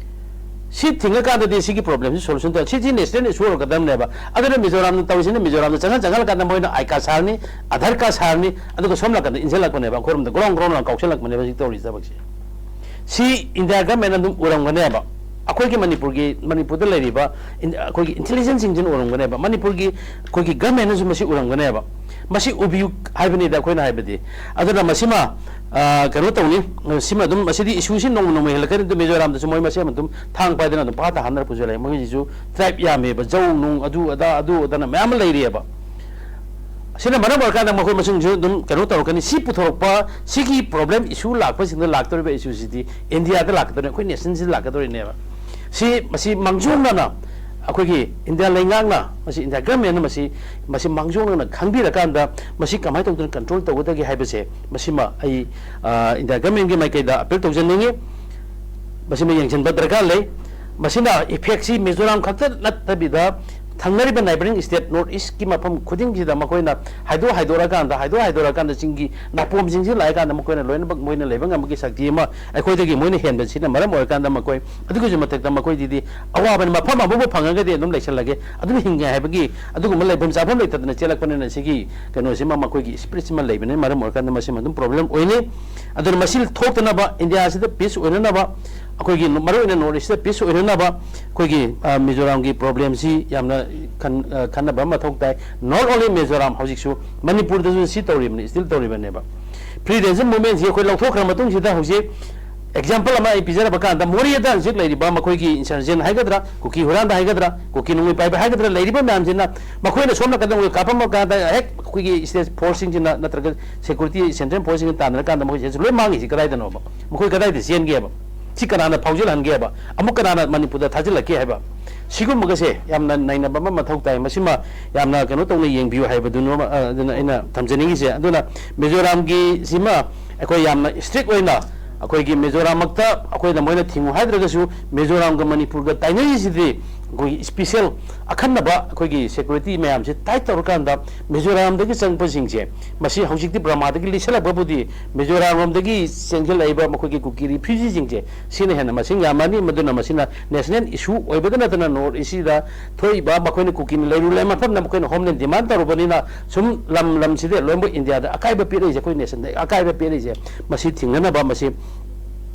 ꯁꯤ ꯊꯤꯡꯉꯀꯥꯟꯗꯗꯤ ꯁꯤꯒꯤ ꯄ꯭ꯔꯣꯕ꯭ꯂꯦꯝꯁꯤ ꯁꯣꯂꯨꯁꯟ ꯇꯧ, ꯁꯤꯁꯤ ꯅꯦꯁꯅꯦꯜ ꯏꯁꯨ ꯑꯣꯏꯔꯛꯀꯗꯕꯅꯦꯕ꯫ ꯑꯗꯨꯅ ꯃꯤꯖꯣꯔꯥꯝꯅ ꯇꯧꯔꯤꯁꯤꯅ ꯃꯤꯖꯣꯔꯥꯝꯗ ꯆꯪꯍꯟ ꯆꯪꯍꯜꯂꯀꯥꯟꯗ ꯃꯣꯏꯅ ꯑꯥꯏ ꯀꯥꯔꯗ ꯁꯥꯔꯅꯤ, ꯑꯙꯥꯔ ꯀꯥꯔꯗ ꯁꯥꯔꯅꯤ, ꯑꯗꯨꯒ ꯁꯣꯝ ꯅꯥꯀꯟꯗ ꯏꯟꯁꯤꯜꯂꯛꯄꯅꯦꯕ, ꯑꯩꯈꯣꯏꯔꯣꯝꯗ ꯒ꯭ꯔꯣꯡ ꯒ꯭ꯔꯣꯡ ꯂꯥꯎꯅ ꯀꯥꯎꯁꯜꯂꯛꯄꯅꯦꯕ ꯍꯧꯖꯤꯛ ꯇꯧꯔꯤꯁꯤ ꯊꯕꯛꯁꯦ꯫ ꯁꯤ ꯏꯟꯗꯤꯌꯥ ꯒꯃꯦꯟ ꯑꯗꯨꯝ ꯎꯔꯝꯒꯅꯦꯕ꯫ ꯑꯩꯈꯣꯏꯒꯤ ꯃꯅꯤꯄꯨꯔꯒꯤ, ꯃꯅꯤꯄꯨꯔꯗ ꯂꯩꯔꯤꯕ ꯏꯟ-, ꯑꯩꯈꯣꯏꯒꯤ ꯏꯟꯇꯦꯂꯤꯖꯦꯟꯁꯁꯤꯡꯁꯤꯅ ꯎꯔꯝꯒꯅꯦꯕ, ꯃꯅꯤꯄꯨꯔꯒꯤ ꯑꯩꯈꯣꯏꯒꯤ ꯒꯃꯦꯟꯅꯁꯨ ꯃꯁꯤ ꯎꯔꯝꯒꯅꯦꯕ꯫ ꯃꯁꯤ ꯎꯕꯤꯌꯨ ꯍꯥꯏꯕꯅꯤꯗ ꯑꯩꯈꯣꯏꯅ ꯍꯥꯏꯕꯗꯤ꯫ ꯑꯗꯨꯅ ꯃꯁꯤꯃ, ꯑ, ꯀꯩꯅꯣ ꯇꯧꯅꯤ, ꯁꯤꯃ ꯑꯗꯨꯝ, ꯃꯁꯤꯗꯤ ꯏꯁꯨꯁꯤ ꯅꯣꯡꯃ ꯅꯣꯡꯃ ꯍꯦꯜꯂꯛꯀꯅꯤ꯫ ꯑꯗꯨ ꯃꯤꯖꯣꯔꯥꯝꯗꯁꯨ ꯃꯣꯏ ꯃꯁꯦꯟ ꯑꯗꯨꯝ ꯊꯥꯡ ꯄꯥꯏꯗꯅ ꯑꯗꯨꯝ ꯄꯥꯊ ꯍꯥꯟꯅꯔꯛꯄꯁꯨ ꯂꯩ꯫ ꯃꯣꯏꯒꯤꯁꯤꯁꯨ ꯇ꯭ꯔꯥꯏꯕ ꯌꯥꯝꯃꯦꯕ, ꯖꯧ ꯅꯨꯡ ꯑꯗꯨ ꯑꯗꯥ ꯑꯗꯨ ꯑꯗꯥꯅ ꯃꯌꯥꯝ ꯑꯃ ꯂꯩꯔꯤꯑꯕ꯫ ꯑꯁꯤꯅ ꯃꯔꯝ ꯑꯣꯏꯔꯀꯥꯟꯗ ꯃꯈꯣꯏ ꯃꯁꯤꯡꯁꯨ ꯑꯗꯨꯝ ꯀꯩꯅꯣ ꯇꯧꯔꯛꯀꯅꯤ꯫ ꯁꯤ ꯄꯨꯊꯣꯔꯛꯄ, ꯁꯤꯒꯤ ꯄ꯭ꯔꯣꯕ꯭ꯂꯦꯝ ꯏꯁꯨ ꯂꯥꯛꯄꯁꯤꯡꯗ ꯂꯥꯛꯇꯧꯔꯤꯕ ꯏꯁꯨꯁꯤꯗꯤ ꯏꯟꯗꯤꯌꯥꯗ ꯂꯥꯛꯀꯗꯧꯔꯤꯅꯤ, ꯑꯩꯈꯣꯏ ꯅꯦꯁꯟꯁꯤꯗ ꯂꯥꯛꯀꯗꯧꯔꯤꯅꯦꯕ꯫ ꯁꯤ, ꯃꯁꯤ ꯃꯥꯡꯖꯧꯅꯅ ꯑꯩꯈꯣꯏꯒꯤ ꯏꯟꯗꯤꯌꯥ ꯂꯩꯉꯥꯛꯅ, ꯃꯁꯤ ꯏꯟꯗꯤꯌꯥ ꯒꯃꯦꯟꯅ ꯃꯁꯤ, ꯃꯁꯤ ꯃꯥꯡꯖꯧꯅꯅ ꯈꯪꯕꯤꯔꯀꯥꯟꯗ ꯃꯁꯤ ꯀꯃꯥꯏꯅ ꯇꯧꯗꯅ ꯀꯟꯇ꯭ꯔꯣꯜ ꯇꯧꯒꯗꯒꯦ ꯍꯥꯏꯕꯁꯦ, ꯃꯁꯤꯃ ꯑꯩ, ꯑ, ꯏꯟꯗꯤꯌꯥ ꯒꯃꯦꯟꯒꯤ ꯃꯥꯏꯀꯩꯗ ꯑꯄꯤꯜ ꯇꯧꯖꯅꯤꯡꯉꯤ꯫ ꯃꯁꯤꯃ ꯌꯦꯡꯁꯤꯟꯕ ꯗꯔꯀꯥꯔ ꯂꯩ꯫ ꯃꯁꯤꯅ ꯏꯐꯦꯛꯁꯤ ꯃꯤꯖꯣꯔꯥꯝ ꯈꯛꯇ ꯅꯠꯇꯕꯤꯗ ꯊꯪꯅꯔꯤꯕ ꯅꯥꯏꯕꯔꯤꯡ ꯁ꯭ꯇꯦꯠ ꯅꯣꯔꯠ ꯏꯁꯀꯤ ꯃꯐꯝ ꯈꯨꯗꯤꯡꯁꯤꯗ ꯃꯈꯣꯏꯅ ꯍꯥꯏꯗꯣꯛ ꯍꯥꯏꯗꯣꯔꯛꯑꯀꯥꯟꯗ, ꯍꯥꯏꯗꯣꯛ ꯍꯥꯏꯗꯣꯔꯛꯑꯀꯥꯟꯗ ꯆꯤꯡꯒꯤ ꯅꯥꯄꯣꯝꯁꯤꯡꯁꯤ ꯂꯥꯛꯑꯀꯥꯟꯗ ꯃꯈꯣꯏꯅ ꯂꯣꯏꯅꯃꯛ ꯃꯣꯏꯅ ꯂꯩꯕ ꯉꯝꯕꯒꯤ ꯁꯛꯇꯤ ꯑꯃ ꯑꯩꯈꯣꯏꯗꯒꯤ ꯃꯣꯏꯅ ꯍꯦꯟꯕꯁꯤꯅ ꯃꯔꯝ ꯑꯣꯏꯔꯀꯥꯟꯗ ꯃꯈꯣꯏ, ꯑꯗꯨꯒꯤꯁꯨ ꯃꯊꯛꯇ ꯃꯈꯣꯏꯗꯤꯗꯤ ꯑꯋꯥꯕꯅꯤ, ꯃꯐꯝ ꯑꯃꯕꯨ ꯐꯪꯉꯒꯗꯤ ꯑꯗꯨꯝ ꯂꯩꯁꯜꯂꯒꯦ, ꯑꯗꯨꯝ ꯍꯤꯡꯒꯦ ꯍꯥꯏꯕꯒꯤ ꯑꯗꯨꯒꯨꯝꯕ ꯂꯩꯐꯝ ꯆꯥꯐꯝ ꯂꯩꯇꯗꯅ ꯆꯦꯜꯂꯛꯄꯅꯤꯅ ꯁꯤꯒꯤ ꯀꯩꯅꯣꯁꯤꯃ, ꯃꯈꯣꯏꯒꯤ ꯁ꯭ꯄꯤꯔꯤꯠꯁꯤꯃ ꯂꯩꯕꯅꯤꯅ ꯃꯔꯝ ꯑꯣꯏꯔꯀꯥꯟꯗ ꯃꯁꯤꯃ ꯑꯗꯨꯝ ꯄ꯭ꯔꯣꯕ꯭ꯂꯦꯝ ꯑꯣꯏꯅꯤ꯫ ꯑꯗꯨꯅ ꯃꯁꯤ ꯊꯣꯛꯇꯅꯕ, ꯏꯟꯗꯤꯌꯥꯁꯤꯗ ꯄꯤꯁ ꯑꯣꯏꯅꯅꯕ, ꯑꯩꯈꯣꯏꯒꯤ ꯃꯔꯨꯑꯣꯏꯅ ꯅꯣꯔꯠ ꯏꯁꯇ ꯄꯤꯁ ꯑꯣꯏꯅꯅꯕ ꯑꯩꯈꯣꯏꯒꯤ, ꯑ, ꯃꯤꯖꯣꯔꯥꯝꯒꯤ ꯄ꯭ꯔꯣꯕ꯭ꯂꯦꯝꯁꯤ ꯌꯥꯝꯅ ꯈꯟ-, ꯑ, ꯈꯟꯅꯕ ꯑꯃ ꯃꯊꯧ ꯇꯥꯏ꯫ Not only ꯃꯤꯖꯣꯔꯥꯝ, ꯍꯧꯖꯤꯛꯁꯨ ꯃꯅꯤꯄꯨꯔꯗꯁꯨ ꯁꯤ ꯇꯧꯔꯤꯕꯅꯤ, ꯁ꯭ꯇꯤꯜ ꯇꯧꯔꯤꯕꯅꯦꯕ꯫ ꯐ꯭ꯔꯤ ꯔꯦꯟꯖꯝ ꯃꯨꯚꯃꯦꯟꯁꯤ ꯑꯩꯈꯣꯏ ꯂꯧꯊꯣꯛꯈ꯭ꯔ ꯃꯇꯨꯡꯁꯤꯗ ꯍꯧꯖꯤꯛ ꯑꯦꯛꯖꯥꯝꯄꯜ ꯑꯃ ꯑꯩ ꯄꯤꯖꯔꯕ ꯀꯥꯟꯗ, ꯃꯣꯔꯦꯗ ꯍꯧꯖꯤꯛ ꯂꯩꯔꯤꯕ ꯃꯈꯣꯏꯒꯤ ꯏꯟꯁꯔꯖꯦꯟ ꯍꯥꯏꯒꯗ꯭ꯔꯥ, ꯀꯨꯀꯤ ꯍꯨꯔꯥꯟꯕ ꯍꯥꯏꯒꯗ꯭ꯔꯥ, ꯀꯨꯀꯤ ꯅꯣꯡꯃꯩ ꯄꯥꯏꯕ ꯍꯥꯏꯒꯗ꯭ꯔꯥ, ꯂꯩꯔꯤꯕ ꯃꯌꯥꯝꯁꯤꯅ ꯃꯈꯣꯏꯅ ꯁꯣꯝ ꯅꯥꯀꯟꯗ ꯃꯣꯏ ꯀꯥꯞꯄꯝꯕ ꯀꯥꯟꯗ ꯍꯦꯛ ꯑꯩꯈꯣꯏꯒꯤ ꯁ꯭ꯇꯦꯠ ꯐꯣꯔꯁꯁꯤꯡꯁꯤꯅ ꯅꯠꯇ꯭ꯔꯒ ꯁꯦꯀ꯭ꯌꯨꯔꯤꯇꯤ ꯁꯦꯟꯇ꯭ꯔꯦꯜ ꯐꯣꯔꯁꯁꯤꯡꯅ ꯇꯥꯟꯅꯔꯀꯥꯟꯗ ꯃꯈꯣꯏꯁꯦ ꯂꯣꯏ ꯃꯥꯡꯉꯤꯁꯤ ꯀꯗꯥꯏꯗꯅꯣꯕ? ꯃꯈꯣꯏ ꯀꯗꯥꯏꯗ ꯆꯦꯟꯒꯦꯕ? ꯁꯤ ꯀꯅꯥꯅ ꯐꯥꯎꯖꯤꯜꯍꯟꯒꯦꯕ? ꯑꯃꯨꯛ ꯀꯅꯥꯅ ꯃꯅꯤꯄꯨꯔꯗ ꯊꯥꯖꯤꯜꯂꯛꯀꯦ ꯍꯥꯏꯕ? ꯁꯤꯒꯨꯝꯕꯒꯁꯦ ꯌꯥꯝꯅ ꯅꯩꯅꯕ ꯑꯃ ꯃꯊꯧ ꯇꯥꯏ꯫ ꯃꯁꯤꯃ ꯌꯥꯝꯅ ꯀꯩꯅꯣ ꯇꯧꯅ ꯌꯦꯡꯕꯤꯌꯨ ꯍꯥꯏꯕꯗꯨꯅ, ꯑ, ꯑꯗꯨꯅ ꯑꯩꯅ ꯊꯝꯖꯅꯤꯡꯉꯤꯁꯦ꯫ ꯑꯗꯨꯅ ꯃꯤꯖꯣꯔꯥꯝꯒꯤ ꯁꯤꯃ ꯑꯩꯈꯣꯏ ꯌꯥꯝꯅ ꯏꯁꯇ꯭ꯔꯤꯛ ꯑꯣꯏꯅ ꯑꯩꯈꯣꯏꯒꯤ ꯃꯤꯖꯣꯔꯥꯝꯃꯛꯇ ꯑꯩꯈꯣꯏꯅ ꯃꯣꯏꯅ ꯊꯤꯡꯉꯨ ꯍꯥꯏꯗ꯭ꯔꯒꯁꯨ, ꯃꯤꯖꯣꯔꯥꯝꯒ ꯃꯅꯤꯄꯨꯔꯒ ꯇꯥꯏꯅꯔꯤꯁꯤꯗꯤ ꯑꯩꯈꯣꯏꯒꯤ special ꯑꯈꯟꯅꯕ ꯑꯩꯈꯣꯏꯒꯤ security ꯃꯌꯥꯝꯁꯤ tight ꯇꯧꯔꯀꯥꯟꯗ, ꯃꯤꯖꯣꯔꯥꯝꯗꯒꯤ ꯆꯪꯉꯛꯄꯁꯤꯡꯁꯦ, ꯃꯁꯤ ꯍꯧꯖꯤꯛꯇꯤ ꯕꯔꯃꯥꯗꯒꯤ ꯂꯤꯁꯜꯂꯛꯄꯕꯨꯗꯤ, ꯃꯤꯖꯣꯔꯥꯝ ꯂꯣꯝꯗꯒꯤ ꯆꯦꯟꯁꯤꯜꯂꯛꯏꯕ ꯃꯈꯣꯏꯒꯤ ꯀꯨꯀꯤ refugeeꯁꯤꯡꯁꯦ, ꯁꯤꯅ ꯍꯦꯟꯅ ꯃꯁꯤꯡ ꯌꯥꯝꯃꯅꯤ꯫ ꯃꯗꯨꯅ ꯃꯁꯤꯅ national issue ꯑꯣꯏꯕꯗ ꯅꯠꯇꯅ, North Eastꯁꯤꯗ ꯊꯣꯛꯏꯕ ꯃꯈꯣꯏꯅ ꯀꯨꯀꯤꯅ ꯂꯩꯔꯨ ꯂꯩ ꯃꯐꯝꯗ ꯃꯈꯣꯏꯅ homeland demand ꯇꯧꯔꯨꯕꯅꯤꯅ, ꯁꯨꯝ ꯂꯝ ꯂꯝꯁꯤꯗ ꯂꯣꯏꯅꯃꯛ ꯏꯟꯗꯤꯌꯥꯗ ꯑꯀꯥꯏꯕ ꯄꯤꯔꯛꯏꯁꯦ, ꯑꯩꯈꯣꯏ nationꯗ ꯑꯀꯥꯏꯕ ꯄꯤꯔꯛꯏꯁꯦ, ꯃꯁꯤ ꯊꯤꯡꯅꯅꯕ ꯃꯁꯤ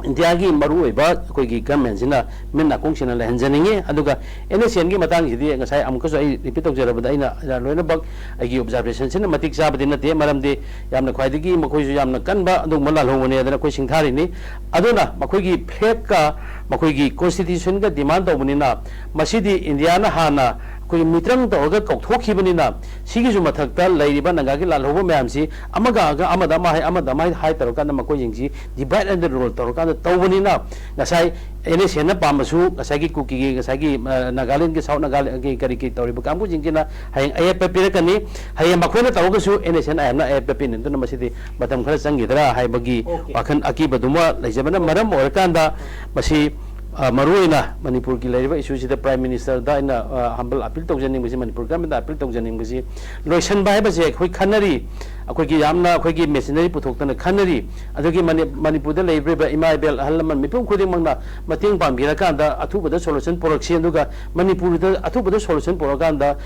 ꯏꯟꯗꯤꯌꯥꯒꯤ ꯃꯔꯨꯑꯣꯏꯕ ꯑꯩꯈꯣꯏꯒꯤ governmentꯁꯤꯅ ꯃꯤꯠ ꯅꯥꯀꯣꯡꯁꯤꯅ ꯂꯩꯍꯟꯖꯅꯤꯡꯉꯤ꯫ ꯑꯗꯨꯒ NSCNꯒꯤ ꯃꯇꯥꯡꯁꯤꯗꯤ ꯉꯁꯥꯏ ꯑꯃꯨꯛꯀꯁꯨ ꯑꯩ repeat ꯇꯧꯖꯔꯕꯗ, ꯑꯩꯅ ꯂꯣꯏꯅꯃꯛ ꯑꯩꯒꯤ observationꯁꯤꯅ ꯃꯇꯤꯛ ꯆꯥꯕꯗꯤ ꯅꯠꯇꯦ, ꯃꯔꯝꯗꯤ ꯌꯥꯝꯅ ꯈ꯭ꯋꯥꯏꯗꯒꯤ ꯃꯈꯣꯏꯁꯨ ꯌꯥꯝꯅ ꯀꯟꯕ ꯑꯗꯨꯒꯨꯝꯕ ꯂꯥꯜꯍꯧꯕꯅꯦ ꯑꯗꯨꯅ ꯑꯩꯈꯣꯏ ꯁꯤꯡꯊꯥꯔꯤꯅꯤ꯫ ꯑꯗꯨꯅ ꯃꯈꯣꯏꯒꯤ flagꯀ ꯃꯈꯣꯏꯒꯤ constitutionꯒ demand ꯇꯧꯕꯅꯤꯅ, ꯃꯁꯤꯗꯤ ꯏꯟꯗꯤꯌꯥꯅ ꯍꯥꯟꯅ ꯑꯩꯈꯣꯏꯒꯤ ꯃꯤꯇ꯭ꯔꯪ ꯇꯧꯔꯒ ꯀꯧꯊꯣꯛꯈꯤꯕꯅꯤꯅ, ꯁꯤꯒꯤꯁꯨ ꯃꯊꯛꯇ ꯂꯩꯔꯤꯕ ꯅꯥꯒꯥꯒꯤ ꯂꯥꯜꯍꯧꯕ ꯃꯌꯥꯝꯁꯤ ꯑꯃꯒ ꯑꯃꯒ ꯑꯃꯗ ꯑꯃ ꯍꯥꯏ, ꯑꯃꯗ ꯑꯃ ꯍꯥꯏ ꯇꯧꯔꯀꯥꯟꯗ ꯃꯈꯣꯏꯁꯤꯡꯁꯤ divide and rule ꯇꯧꯔꯀꯥꯟꯗ ꯇꯧꯕꯅꯤꯅ, ꯉꯁꯥꯏ NSCNꯅ ꯄꯥꯝꯕꯁꯨ ꯉꯁꯥꯏꯒꯤ ꯀꯨꯀꯤꯒꯤ, ꯉꯁꯥꯏꯒꯤ, ꯑ, ꯅꯥꯒꯥꯂꯦꯟꯒꯤ, South ꯅꯥꯒꯥꯂꯦꯟꯒꯤ ꯀꯔꯤ ꯀꯔꯤ ꯇꯧꯔꯤꯕ ꯀꯥꯡꯕꯨꯁꯤꯡꯁꯤꯅ ꯍꯌꯦꯡ ꯑꯌꯦꯠꯄ ꯄꯤꯔꯛꯀꯅꯤ꯫ ꯍꯌꯦꯡ ꯃꯈꯣꯏꯅ ꯇꯧꯔꯒꯁꯨ NSCN-IMꯅ ꯑꯌꯦꯠꯄ ꯄꯤꯅꯤ꯫ ꯑꯗꯨꯅ ꯃꯁꯤꯗꯤ ꯃꯇꯝ ꯈꯔ ꯆꯪꯈꯤꯗ꯭ꯔꯥ ꯍꯥꯏꯕꯒꯤ Okay. ꯋꯥꯈꯜ ꯑꯀꯤꯕꯗꯨꯃ ꯂꯩꯖꯕꯅ Okay. ꯃꯔꯝ ꯑꯣꯏꯔꯀꯥꯟꯗ, ꯃꯁꯤ, ꯑ, ꯃꯔꯨꯑꯣꯏꯅ ꯃꯅꯤꯄꯨꯔꯒꯤ ꯂꯩꯔꯤꯕ issueꯁꯤꯗ Prime Ministerꯗ ꯑꯩꯅ, ꯑ, humble appeal ꯇꯧꯖꯅꯤꯡꯕꯁꯤ, ꯃꯅꯤꯄꯨꯔ governmentꯇ appeal ꯇꯧꯖꯅꯤꯡꯕꯁꯤ, ꯂꯣꯏꯁꯤꯟꯕ ꯍꯥꯏꯕꯁꯦ ꯑꯩꯈꯣꯏ ꯈꯟꯅꯔꯤ, ꯑꯩꯈꯣꯏꯒꯤ ꯌꯥꯝꯅ ꯑꯩꯈꯣꯏꯒꯤ machinery ꯄꯨꯊꯣꯛꯇꯅ ꯈꯟꯅꯔꯤ꯫ ꯑꯗꯨꯒꯤ ꯃꯅꯤ-, ꯃꯅꯤꯄꯨꯔꯗ ꯂꯩꯕꯤꯕ ꯏꯃꯥ ꯏꯕꯦꯜ, ꯑꯍꯜ ꯂꯃꯟ, ꯃꯤꯄꯨꯝ ꯈꯨꯗꯤꯡꯃꯛꯅ ꯃꯇꯦꯡ ꯄꯥꯡꯕꯤꯔꯀꯥꯟꯗ ꯑꯊꯨꯕꯗ solution ꯄꯨꯔꯛꯁꯤ꯫ ꯑꯗꯨꯒ ꯃꯅꯤꯄꯨꯔꯗ ꯑꯊꯨꯕꯗ solution ꯄꯨꯔꯛꯑꯀꯥꯟꯗ,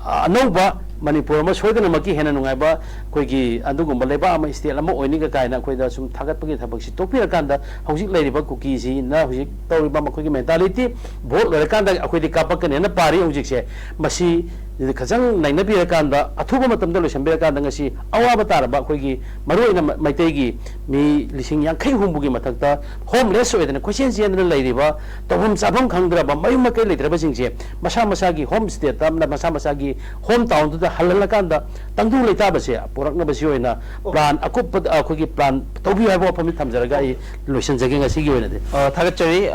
ꯑ, ꯑꯅꯧꯕ ꯃꯅꯤꯄꯨꯔ ꯑꯃ ꯁꯣꯏꯗꯅꯃꯛꯀꯤ ꯍꯦꯟꯅ ꯅꯨꯡꯉꯥꯏꯕ ꯑꯩꯈꯣꯏꯒꯤ ꯑꯗꯨꯒꯨꯝꯕ ꯂꯩꯕꯥꯛ ꯑꯃ, state ꯑꯃ ꯑꯣꯏꯅꯤꯒ ꯀꯥꯏꯅ ꯑꯩꯈꯣꯏꯗ ꯁꯨꯝ ꯊꯥꯒꯠꯄꯒꯤ ꯊꯕꯛꯁꯤ ꯇꯣꯛꯄꯤꯔꯀꯥꯟꯗ, ꯍꯧꯖꯤꯛ ꯂꯩꯔꯤꯕ ꯀꯨꯀꯤꯁꯤꯅ ꯍꯧꯖꯤꯛ ꯇꯧꯔꯤꯕ ꯃꯈꯣꯏꯒꯤ mentality, vote ꯂꯣꯏꯔꯀꯥꯟꯗ ꯑꯩꯈꯣꯏꯗꯤ ꯀꯥꯞꯄꯛꯀꯅꯦꯅ ꯄꯥꯔꯤ ꯍꯧꯖꯤꯛꯁꯦ꯫ ꯃꯁꯤ ꯈꯤꯇꯪ ꯅꯩꯅꯕꯤꯔꯀꯥꯟꯗ, ꯑꯊꯨꯕ ꯃꯇꯝꯗ ꯂꯣꯏꯁꯤꯟꯕꯤꯔꯀꯥꯟꯗ, ꯉꯁꯤ ꯑꯋꯥꯕ ꯇꯥꯔꯕ ꯑꯩꯈꯣꯏꯒꯤ ꯃꯔꯨꯑꯣꯏꯅ ꯃ-, ꯃꯩꯇꯩꯒꯤ ꯃꯤ ꯂꯤꯁꯤꯡ ꯌꯥꯡꯈꯩ ꯍꯨꯝꯐꯨꯒꯤ ꯃꯊꯛꯇ homeless ꯑꯣꯏꯗꯅ ꯀꯣꯏꯆꯦꯟ ꯆꯦꯟꯗꯅ ꯂꯩꯔꯤꯕ, ꯇꯧꯐꯝ ꯆꯥꯐꯝ ꯈꯪꯗ꯭ꯔꯕ, ꯃꯌꯨꯝ ꯃꯀꯩ ꯂꯩꯇ꯭ꯔꯕꯁꯤꯡꯁꯦ ꯃꯁꯥ ꯃꯁꯥꯒꯤ home stateꯇ, ꯃꯁꯥ ꯃꯁꯥꯒꯤ home townꯗꯨꯗ ꯍꯜꯍꯜꯂꯀꯥꯟꯗ, ꯇꯪꯗꯨ ꯂꯩꯇꯥꯕꯁꯦ ꯄꯨꯔꯛꯅꯕꯁꯤ ꯑꯣꯏꯅ plan ꯑꯀꯨꯞꯄꯗ ꯑꯩꯈꯣꯏꯒꯤ plan ꯇꯧꯕꯤꯌꯨ ꯍꯥꯏꯕ ꯋꯥꯐꯝꯁꯤ ꯊꯝꯖꯔꯒ ꯑꯩ ꯂꯣꯏꯁꯤꯟꯖꯒꯦ ꯉꯁꯤꯒꯤ ꯑꯣꯏꯅꯗꯤ꯫ ꯑ, ꯊꯥꯒꯠꯆꯔꯤ꯫